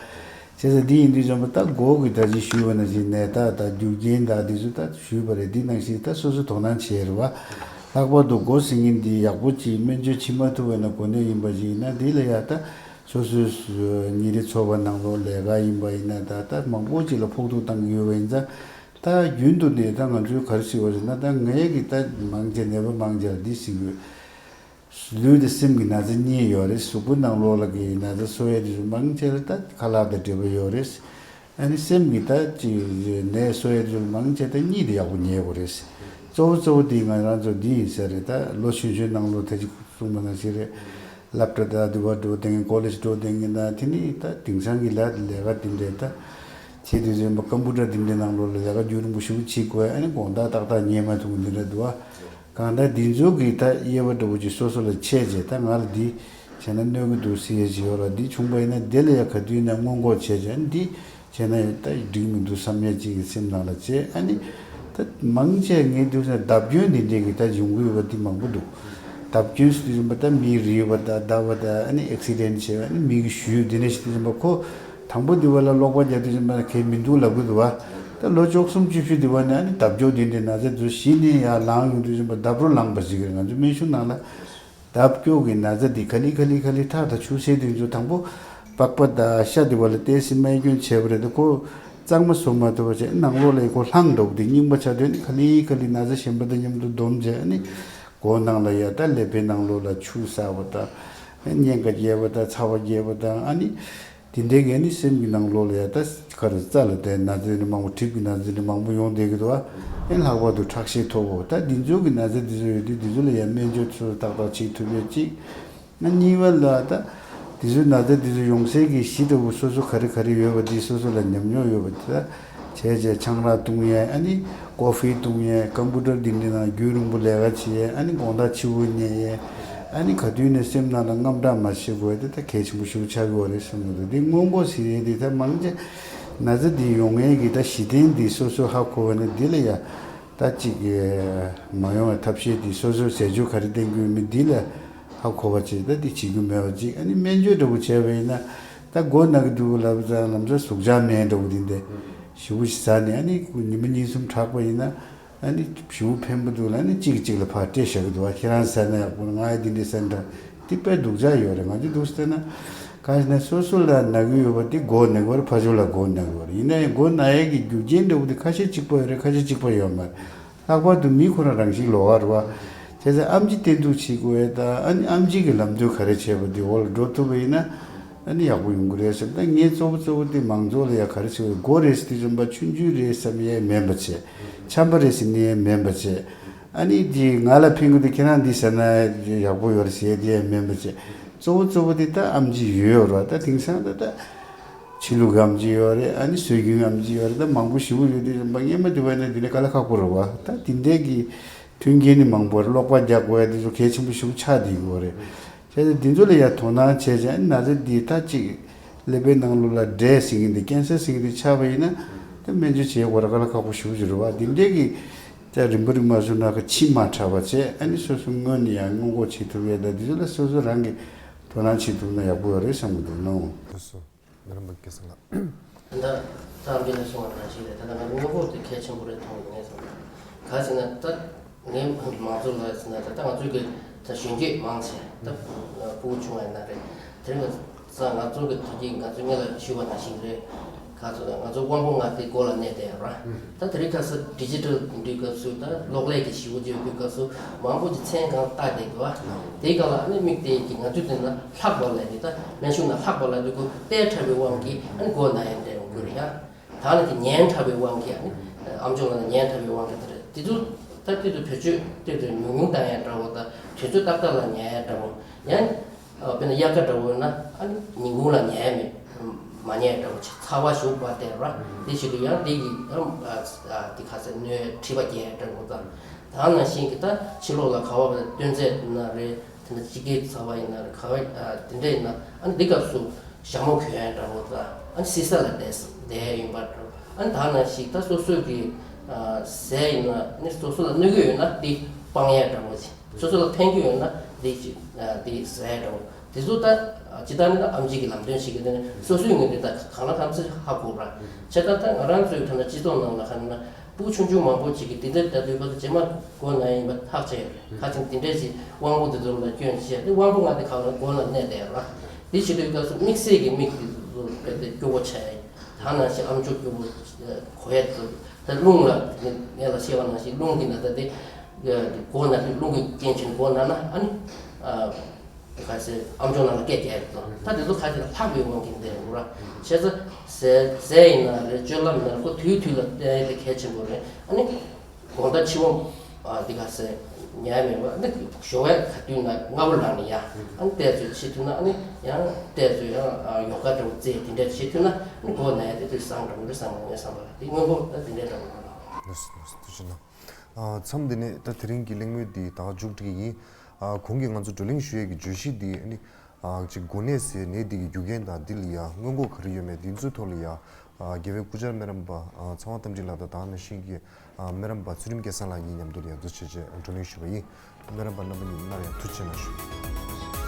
བྱས་ཙང་འདི་ཡིན་དུས་ཙམ་པ་ད་མགོ་གི་ད་ཅི་ཞུས་པ་ནང་བཞིན་ནད་རྟགས་དང་རྒྱུ་རྐྱེན་དང་འདི་ཚོ་ད་ཞུས་པ་རེད། འདི་ནང་བཞིན་ད་སོ་སོ་དོ་སྣང་བྱས་རེད་བ། ལྷག་པར་དུ་མགོ་ཟིན་མཁན་འདི་ཡག་པོ་ཅིག་སྨན་བཅོས་བྱེད་མ་ཐུབ་པ་ན་གོ་གནས་ཡིན་པ་ཞིག་ཡིན་ན་འདི་ལ་ཡ་ད་སོ་སོའི་ཉིན་རེའི་འཚོ་བ་ནང་ལོགས་ལས་ཀ་ཡིན་པ་ཡིན་ན་ད་ད་མང་པོ་ཅིག་ལ་ཕོག་ཐུག་བཏང་གི་ཡོད་པ་ཡིན་ཙང་། ད་རྒྱུན་དུ་ནས་ད་ང་ཚོས་ག་རེ་ཟེར་བ་རེད་ན། ད་ངས་ཀྱི་ད་མང་ཆེ་ནད་པ་མང་ཆེ་ལ་འདི་ཟེར་གི་ཡོད། ལུས་དང་སེམས་ཀྱི་ན་ཚ་གཉིས་ཡོད་རེད། གཟུགས་པོ་ནང་ལོགས་ལ་གི་ན་ཚ་གསོ་ཡ་དེ་ཚོ་མང་ཆེ་ལ་ད་ཁ་ལག་དང་འབྲེལ་བ་ཡོད་རེད། ཨ་ནི་སེམས་ཀྱི་ད་ཅིག་ནད་གསོ་ཡ་ཚོ་མང་ཆེ་ད་གཉིད་དེ་ཡག་པོ་ཉལ་དགོས་རེད། གཙོ་བོ་གཙོ་བོ་དེ་ང་རང་ཚོ་འདི་ཡིན་ས་རེད། ད་ལོ་ཆུང་ཆུང་ནང་ལོ་ད་ཅིག་གསུངས་པ་ནང་བཞིན་རེད། སློབ་གྲྭ་ད་དུ་བ་འགྲོ་དེང་གི་ཀོ་ལེཇ་འགྲོ་དེང་གི་ན་དེ་ནི་ད་དེང་སང་གི་ལ་ལས་ཀ་དེ་འདྲས་ད་བྱེད་དུས་ཚོད་མ་ཀམ་པུ་ཊར་དེ་འདྲས་ནང་ལོ་ལ་ལས་ཀ་རྒྱུན་རིང་པོ་ཞིག་བྱེད་དགོས། ཨ་ནི་དགོང་དག་ཏག་ཏག་ཉལ་མ་ཐུབ་འདི་འདྲ་འདུག་ཨ། གང་ལྟར་འདི་ཚོ་གི་ད་དབྱེ་བ་འདྲ་བོ་ཅིག་སོ་སོ་ལ་ཕྱེ་རྗེས་ད་ང་ལ་འདི་བྱས་ན་གནོད་ཀྱི་འདུག་ཟེར་ཡས་ཅིག་ཡོད་ལ། འདི་བྱུང་པ་ཡིན་ན་འདི་ལ་ཡ་ག་དུས་ཡིན་ན་སྔོན་འགོག་བྱས་རྗེས་ཨ་ནི་འདི་བྱས་ན་ད་འགྲིག་མི་འདུག་བསམ་ཡས་ཅིག་གི་སེམས་ནང་ལ་བྱས། ཨ་ནི་ད་མང་ཆེ་ངས་འདུག་ཟེར་བརྡབ་སྐྱོན་འདི་འདྲས་ཀྱི་ད་ཡོང་གི་ཡོད་པ་འདི་མང་པོ་འདུག། བརྡབ་སྐྱོན་ཟེར་དུས་ཙམ་པ་ད་མི་རིལ་བ་དང་ལྟ་བ་དང་ཨ་ནི་ཨེག་སི་ཌེན་ཊི་བྱས་པ་ཨ་ནི་མི་གི་ཞུས་འདི་འདྲས་ཞིག་དུས་ཙམ་པ་ཁོ་དང་པོ་འདི་བ་ལ་ཀློག་པ་རྒྱག་དུས་ཙམ་པ་གལ་མི་འདུག་ལབ་གི་འདུག་བ། ད་ལོ་བཅུ་གསུམ་བཅུ་བཞི་འདི་བ་ནས་ཨ་ནི་བརྡབ་སྐྱོན་འདི་འདྲས་ན་ཚ་འདུག་གཞི་ནས་ཡར་ལངས་ཡོང་དུས་ཙམ་པ་བརྡབ་རོ་ལངས་པ་ཞིག་རེད། ང་ཚོ་སྨན་གཞུང་ནང་ལ། བརྡབ་སྐྱོན་གྱི་ན་ཚ་འདི་ག་ལེ་ག་ལེ་ག་ལེ་ཐག་ད་ཆུ་སེར་དེ་ཚོ་དང་པོ་པགས་པ་དང་ཤ་དེ་བ་ལ་ཏོག་ཙམ་རྨས་སྐྱོན་བྱས་པ་རེད་དེ་ཁོ་གཙང་མ་བཟོ་མ་ཐུབ་པ་བྱས་ནང་ལོགས་ལ་ཁོ་ལྷང་འགྲོ་གི་འདུག་རྙིང་པ་ཆགས་དུས་ནི་ག་ལེ་ག་ལེ་ན་ཚ་གཞན་པ་དང་མཉམ་དུ་སྡོམ་བྱས་ནི་སྒོ་ནང་ལ་ཡ་ད་ཀླད་པའི་ནང་ལོགས་ལ་ཆུ་ཟགས་པ་དང་། གཉན་ཁ་རྒྱས་པ་དང་ཚ་བ་རྒྱས་པ་དང་ཨ་ནི། དེ་འདྲའི་གི་ནི་སེམས་ཀྱི་ནང་ལོགས་ལ་ཡ་ད་ག་རེ་རྩ་ལ་དེ་ན་ཚ་ནི་མང་པོ་གྲིབ་ཀྱི་ན་ཚ་ནི་མང་པོ་ཡོང་བསྡད་ཀྱི་འདུག་ཨ། ཨེ་ལྷག་པར་དུ་ཁྲག་ཤེད་མཐོ་པོ་ད་འདི་ཚོ་གི་ན་ཚ་འདི་ཚོ་ཡོད་དུས་འདི་ཚོ་ལ་ཡ་སྨན་བཅོས་ཚོ་ཏག་ཏག་བྱེད་ཐུབ་ཡོད་ཅིག་ཨ་གཉིས་པ་ལ་ད་འདི་ཚོའི་ན་ཚ་འདི་ཚོ་ཡོང་སའི་གི་གཞི་ལྟ་བུ་སོ་སོ་ག་རེ་ག་རེ་ཡོད་པ་འདི་སོ་སོ་ལ་ཉམས་མྱོང་ཡོད་པ་འདི་ད་བྱས་བྱས་ཆང་རག་བཏུང་ཡས་ཨ་ནི་ཀོ་ཧྥི་བཏུང་ཡས་ཀམ་པུ་ཊར་འདི་འདྲའི་ནང་རྒྱུན་རིང་པོ་ལས་ཀ་བྱེད་ཡས་ཨ་ནི་དགོང་དག་ཕྱི་པོ་ཉལ་ཡས་ཨ་ནི་ག་དུས་ནས་སེམས་ནང་ལ་དངངས་སྐྲག་མ་བྱེད་དགོས་ཡས་དེ་ད་གལ་ཆེན་པོ་ཞིག་ཆགས་ཀྱི་ཡོད་རེད་བསམ་གྱི་འདུག་འདི་སྔོན་འགོག་ཟེར་ཡས་འདི་ད་མང་ཆེ་ན་ཚ་འདི་ཡོང་ཡས་ཀྱི་ད་གཞི་རྟེན་འདི་སོ་སོ་ཧ་གོ་བ་ནི་འདི་ལ་ཡ་ད་ཅིག་མ་ཡོང་བའི་ཐབས་ཤེས་འདི་སོ་སོའི་ཟས་སྤྱོད་ག་རེ་བསྟེན་དགོས་མིན་འདི་ལ་ཧ་གོ་བ་བྱེད་ད་འདི་བྱེད་རྒྱུ་མེད་པ་ཅིག་ཨ་ནི་སྨན་བཅོས་འདྲ་པོ་བྱས་པ་ཡིན་ན་ད་མགོ་ན་གི་འདུག་ལབ་ཙང་ལམ་སང་ཟུག་གཅོག་སྨན་འདྲ་པོ་འདི་འདི་ཞེ་པོ་ཞིག་ཟ་ནས་ཨ་ནི་ཉི་མ་གཉིས་གསུམ་དྲག་པ་ཡིན་ན། ཨ་ནི་བྱིའུ་ཕན་པོ་འདུག་ལ་ནི་གཅིག་གིས་གཅིག་ལ་ཕར་སྤྲད་བཞག་གི་འདུག་བ། ཁྱེད་རང་ཟ་ན་ཡག་པོ་ང་ཡི་འདི་འདྲའི་ཟ་འདྲ་དེ་དཔེ་སྡུག་ཅག་ཡོད་རེད། ང་ཚོ་འདུག་ཟེར་ན་གང་ཞིག་ན་སོ་སོ་ལ་ན་གི་ཡོད་པ་དེ་མགོ་ན་གི་བ་རེད། ཕར་ཕྱོགས་ལ་མགོ་ན་གི་བ་རེད། ཡིན་ན་ཡང་མགོ་ན་ཡས་ཀྱི་རྒྱུ་རྐྱེན་འདྲ་བོ་དེ་ཁ་ཤས་གཅིག་པ་ཡོད་རེད། ཁ་ཤས་གཅིག་པ་ཡོད་མ་རེད། ལྷག་པར་དུ་མི་ཁོ་རང་རང་བཞིན་ལོགས་ཀ་རེད་བ། བྱས་ཙང་ཨེམ་ཆི་བསྟེན་གཏུག་བྱེད་དགོས་ཡས་དང་ཨ་ནི་ཨེམ་ཆི་གི་ལམ་སྟོན་ག་རེ་བྱས་པ་དེ་འོག་ལ་འགྲོ་ཐུབ་པ་ཡིན་ན། ཨ་ནི་ཡག་པོ་ཡོང་གི་རེད་ཟེར། ད་ངས་གཙོ་བོ་གཙོ་བོ་དེ་མང་ཚོགས་ལ་ཡ་ག་རེ་ཟེར་དགོས་རེད་ཟེར་དུས་ཙམ་པ་ཆུང་ཆུང་རེད་བསམ་ཡས་མིན་པ་བྱས། ཆམ་པ་རེད་ཟེར་ནས་མིན་པ་བྱས། ཨ་ནི་དེ་ང་ལ་ཕན་གི་འདུག་ཁྱེད་རང་འདི་ཟ་ན་ཡག་པོ་ཡོད་རེད་ཟེར་ཡས་དེ་ཡས་མིན་པ་བྱས། གཙོ་བོ་གཙོ་བོ་དེ་ད་ཨེམ་ཆི་ཡོད་རེད་བ། ད་དེང་སང་ད་ད་ཕྱི་ལུགས་ཨེམ་ཆི་ཡོད་རེད། ཨ་ནི་སྲོལ་རྒྱུན་ཨེམ་ཆི་ཡོད་རེད། ད་མང་པོ་ཞེ་པོ་ཡོད་དུས་ཙམ་པ་སྔས་མ་དེ་བས་ན་དེ་ནས་དཀའ་ལས་ཁག་པོ་རེད་བ། ད་དེ་འདྲས་ཀྱི་མཐུན་རྐྱེན་ནི་མང་པོ་རེད། ཀློག་པ་རྒྱག་དགོས་ཡ་དེ་ཚོ་གལ་ཆེན་པོ་ཞེ་པོ་ཆགས་བསྡད་ཡོད་རེད། བྱས་ཙང་འདི་ཚོ་ལ་ཡ་དོ་སྣང་བྱས་ཙང་ན་ཚ་འདི་ད་ཅིག་ཀླད་པའི་ནང་ལོགས་ལ་འདྲེས་ཟིན་གྱི་འདི་ཀན་སར་ཟིན་གྱི་འདི་ཆགས་པ་ཡིན་ན་ད་སྨན་བཅོས་བྱེད་དགོས་ར་དཀའ་ལས་ཁག་པོ་ཞེ་པོ་ཅིག་རེད་བ། འདི་འདྲས་ཀྱི་ད་རིམ་པ་རིམ་པ་བཟོས་ན་ཁ་ཕྱི་མ་དྲག་པ་བྱས་ཨ་ནི་སོ་སོ་སྔོན་ནས་ཡང་སྔོན་འགོག་བྱེད་ཐུབ་ཡས་ད་འདི་ཚོ་ལ་སོ་སོ་རང་གི་དོ་སྣང་བྱེད་ཐུབ་ན་ཡག་པོ་ཡོད་རེད་བསམ་གྱི་འདུག་ནོ། ལགས་སོ། རྣམ་པ་སྐལ་བཟང་ལགས། ད་ལྟ་རྩ་འདི་ལ་གསུངས་པ་ནང་བཞིན་རེད། ད་ལྟ་ང་ཚོ་སྔོན་འགོག་དེ་གལ་ཆེན་པོ་རེད་མཐོང་གི་ངས་བསམ་ག་ཟེར་ན་ད་ངའི་མང་ཚོགས་ལ་ཟེར་ན་ད་ལྟ་ང་ཚོའི་གི་ད་གཞོན་སྐྱེས་མང་ཆེ་ད་ཕྲུ་གུ་ཆུང་བ་ཡིན་ན་རེད། དེ་རིང་ང་ཚོ་གི་ད་གིན་ང་ཚོ་སྔོན་ལ་ཞུས་པ་ནང་བཞིན་རེད། ག་ཚོད་ང་ཚོ་དབང་པོ་ལྔ་དེ་མགོ་ལ་གནས་བསྡད་ཡོད་ར། ད་དེ་རིང་ཁ་སང་ཌི་ཇི་ཊལ་འདིའི་སྐབས་སུ་ད་གློག་ཀླད་ཀྱི་ཞི་བོ་བརྗོད་པའི་སྐབས་སུ་མང་པོ་ཅིག་མཚན་གང་བཏགས་བསྡད་འདུག་ཨ། དེའི་སྒང་ལ་ཨ་ནི་དམིགས་བསལ་གྱི་ང་ཚོས་དེ་ན་ལྷག་པ་ལས་ནི་ད་སྨན་གཞུང་ན་ལྷག་པ་ལ་འདུག་གོ་ཏལ་འཁྲབ་པའི་དབང་གིས་ཨ་ནི་མགོ་ན་ཡ་འདྲ་ཡོང་གི་རེད་ཡ། ད་ནི་དེ་ཉན་འཁྲབ་པའི་དབང་གིས་ཨ་ནི་ཨམ་ཅོག་ལ་ནི་ཉན་འཁྲབ་པའི་དབང་གིས་དེ་རེད། དེ་ཚོ་ད་དེ་ཚོ་བེད་སྤྱོད་དེ་ཚོ་ཉུང་ཉུང་བཏང་ཡ་འདྲ་བོ་དང་དུས་ཚོད་ཏག་ཏག་ལ་ཉན་ཡ་འདྲ་བོ་ཡང་། ཨ་དཔེར་ན་དབྱར་ཁ་འདྲ་བོ་ཡོད་ན་ཨ་ནི་ཉིན་གུང་ལ་ཉལ་མེད་མ་ཉལ་འདྲ་བོ་བྱས་ཚ་བ་ཞུགས་པ་དེ་ར་དེ་བྱེད་དུས་ཡང་དེ་ཡི་ཨ་ཨ་དེ་ཁ་ཟས་སྣོད་མཁྲིས་པ་རྒྱས་འདྲ་བོ་དང་ད་ནང་བཞིན་གྱི་ད་ཕྱི་ལོགས་ལ་ག་བ་བ་སྟོན་རྫས་ན་རེད། དེ་ནས་དཔྱིད་ཀའི་ཚ་བ་ཡིན་ན་རེད། ག་བ་ཨ་དེ་འདྲ་ཡིན་ན་ཨ་ནི་འདི་སྐབས་སུ་ཞྭ་མོ་གྱོན་འདྲ་བོ་དང་ཨ་ནི་བསིལ་ས་ལ་བསྡད་བསྡད་ཡིན་པ་འདྲ་བོ་ཨ་ནི་ད་ནང་བཞིན་ད་སོ་སོ་གི་ཨ་ཟས་ཡིན་ན་ཨ་ནི་སོ་སོ་ལ་གནོད་ཀྱི་ཡོད་ན་འདི་སྤང་ཡས་འདྲ་བོ་ཞིག་སོ་སོ་ལ་ཕན་གྱི་ཡོད་ན་འདི་ཅིག་ཨ་འདི་ཟས་འདྲ་བོ། དེ་ཚོ་ད་ཨ་ཇི་ལྟར་ནི་ད་ཨམ་ཆི་གི་ལམ་སྟོན་ཞིག་གི་དེ་ནི་སོ་སོའི་ངོས་ནས་ད་གང་ལ་གང་འཚམ་ཧ་གོ་ར། བྱས་ཙང་ད་ང་རང་ཚོའི་ད་ལྟ་སྤྱི་ཚོགས་ནང་ལ་ག་ན་ཕྲུ་གུ་ཆུང་ཆུང་མང་པོ་ཅིག་གིས་དེ་འདྲ་ལྟ་དུས་བར་དུ་རྗེས་མ་མགོ་ན་ཡིན་པ་ཧ་ཅང་ཡོད་རེད། ཁ་ཅིག་དེ་འདྲས་ཅིག་དབང་པོ་དེ་ཚོ་ལ་སྐྱོན་བཤད་དེ་དབང་པོ་ལྔ་དེ་གང་ལ་མགོ་ལ་གནས་བསྡད་ར། དེ་བྱེད་དུས་སྐབས་སུ་དམིགས་བསལ་གྱི་མིག་དེ་ཚོ་དཔེ་དེ་སྐྱོ་བོ་ཆགས་ཡ་ཡིན། ད་ནང་བཞིན་ཨམ་ཅོག་སྐྱོ་བོ་གོ་ཡ་དེ་ཚོ་ད་རླུང་ལ་ངས་ལ་བཤད་པ་ནང་བཞིན་རླུང་གི་ན་ད་དེ་མགོ་ན་དེ་རླུང་གི་རྐྱེན་བྱས་ནས་མགོ་ན་ན་ཨ་ནི། ག་ཟེ་ཨམ་ཅོག་ནང་ལ་སྐད་རྒྱག་ཡོད་དོ། ད་དེ་ཚོ་ཁ་ཅིག་ལ་ལྷག་པའི་དབང་གིས་འདི་རེད་འདུག་ར། བྱས་ཙང་ཟས་ཟས་ཡིན་ན་རེད། སྤྱོད་ལམ་ཡིན་ན་རེད། ཁོ་དུས་དུས་ལ་བསྟེན་ཡ་དེ་གལ་ཆེན་པོ་རེད། ཨ་ནི་དགོང་དག་ཕྱི་པོ་ཨ་འདི་ག་ཟེ་ཉལ་མེད་པ། ཨ་ནི་ཞོགས་པ་ག་དུས་ན་སྔ་པོ་ལངས་ནས་ཡ། ཨ་ནི་བལྟས་ཚོད་བྱེད་ཐུབ་ན། ཨ་ནི་ཡང་བལྟས་ཚོད་ཡང་ཡོ་ག་འདྲ་བོ་རྩེ་དེ་འདྲ་བྱེད་ཐུབ་ན། ཨ་ནི་མགོ་ན་ཡ་དེ་དུས་སངས་འགྲོ་གི་རེད་བསམ་གི་ངའི་བསམ་པ་ལ། དེ་སྔོན་པོ་ད་དེ་འདྲའི་འདྲ་བོ་རེད། ལགས་སོ། ལགས་སོ། ཐུགས་རྗེ་གནང་། ཨ། མཚམས་འདི་ནས་ད་དེ་རིང་གི་གླེང་མོལ་འདི་ད་མཇུག་སྒྲིལ་གྱི་ཡིན། ཨ། གོང་གི་ང་ཚོ་བགྲོ་གླེང་ཞུ་ཡས་ཀྱི་བརྗོད་གཞི་འདི་ནི། ཨ། ཅིག་འགོ་ནད་ཟེར་ནད་འདི་གི་རྒྱུ་རྐྱེན་དང་འདི་ལ་ཡ་སྔོན་འགོག་ག་རེ་ཡོད་མེད་འདི་ཚོའི་ཐོག་ལ་ཡ། ཨ། རྒྱལ་བའི་སྐུ་བཅར་སྨན་རམས་པ། ཨ། ཚངས་དབང་རྟ་མགྲིན་ལགས་དང་ད་ག་ནང་བཞིན་གྱི། ཨ། སྨན་རམས་པ་ཚུལ་ཁྲིམས་སྐལ་བཟང་ལགས་གཉིས་མཉམ་དུ་ལ་ཡ་འདུ་བྱེད་བྱས་བགྲོ་གླེང་ཞུས་པ་ཡིན། སྨན་རམས་པ་རྣམ་པ་གཉིས་སླར་ཡང་ཐུགས་རྗེ་ཆེ་གནང་ཞུ།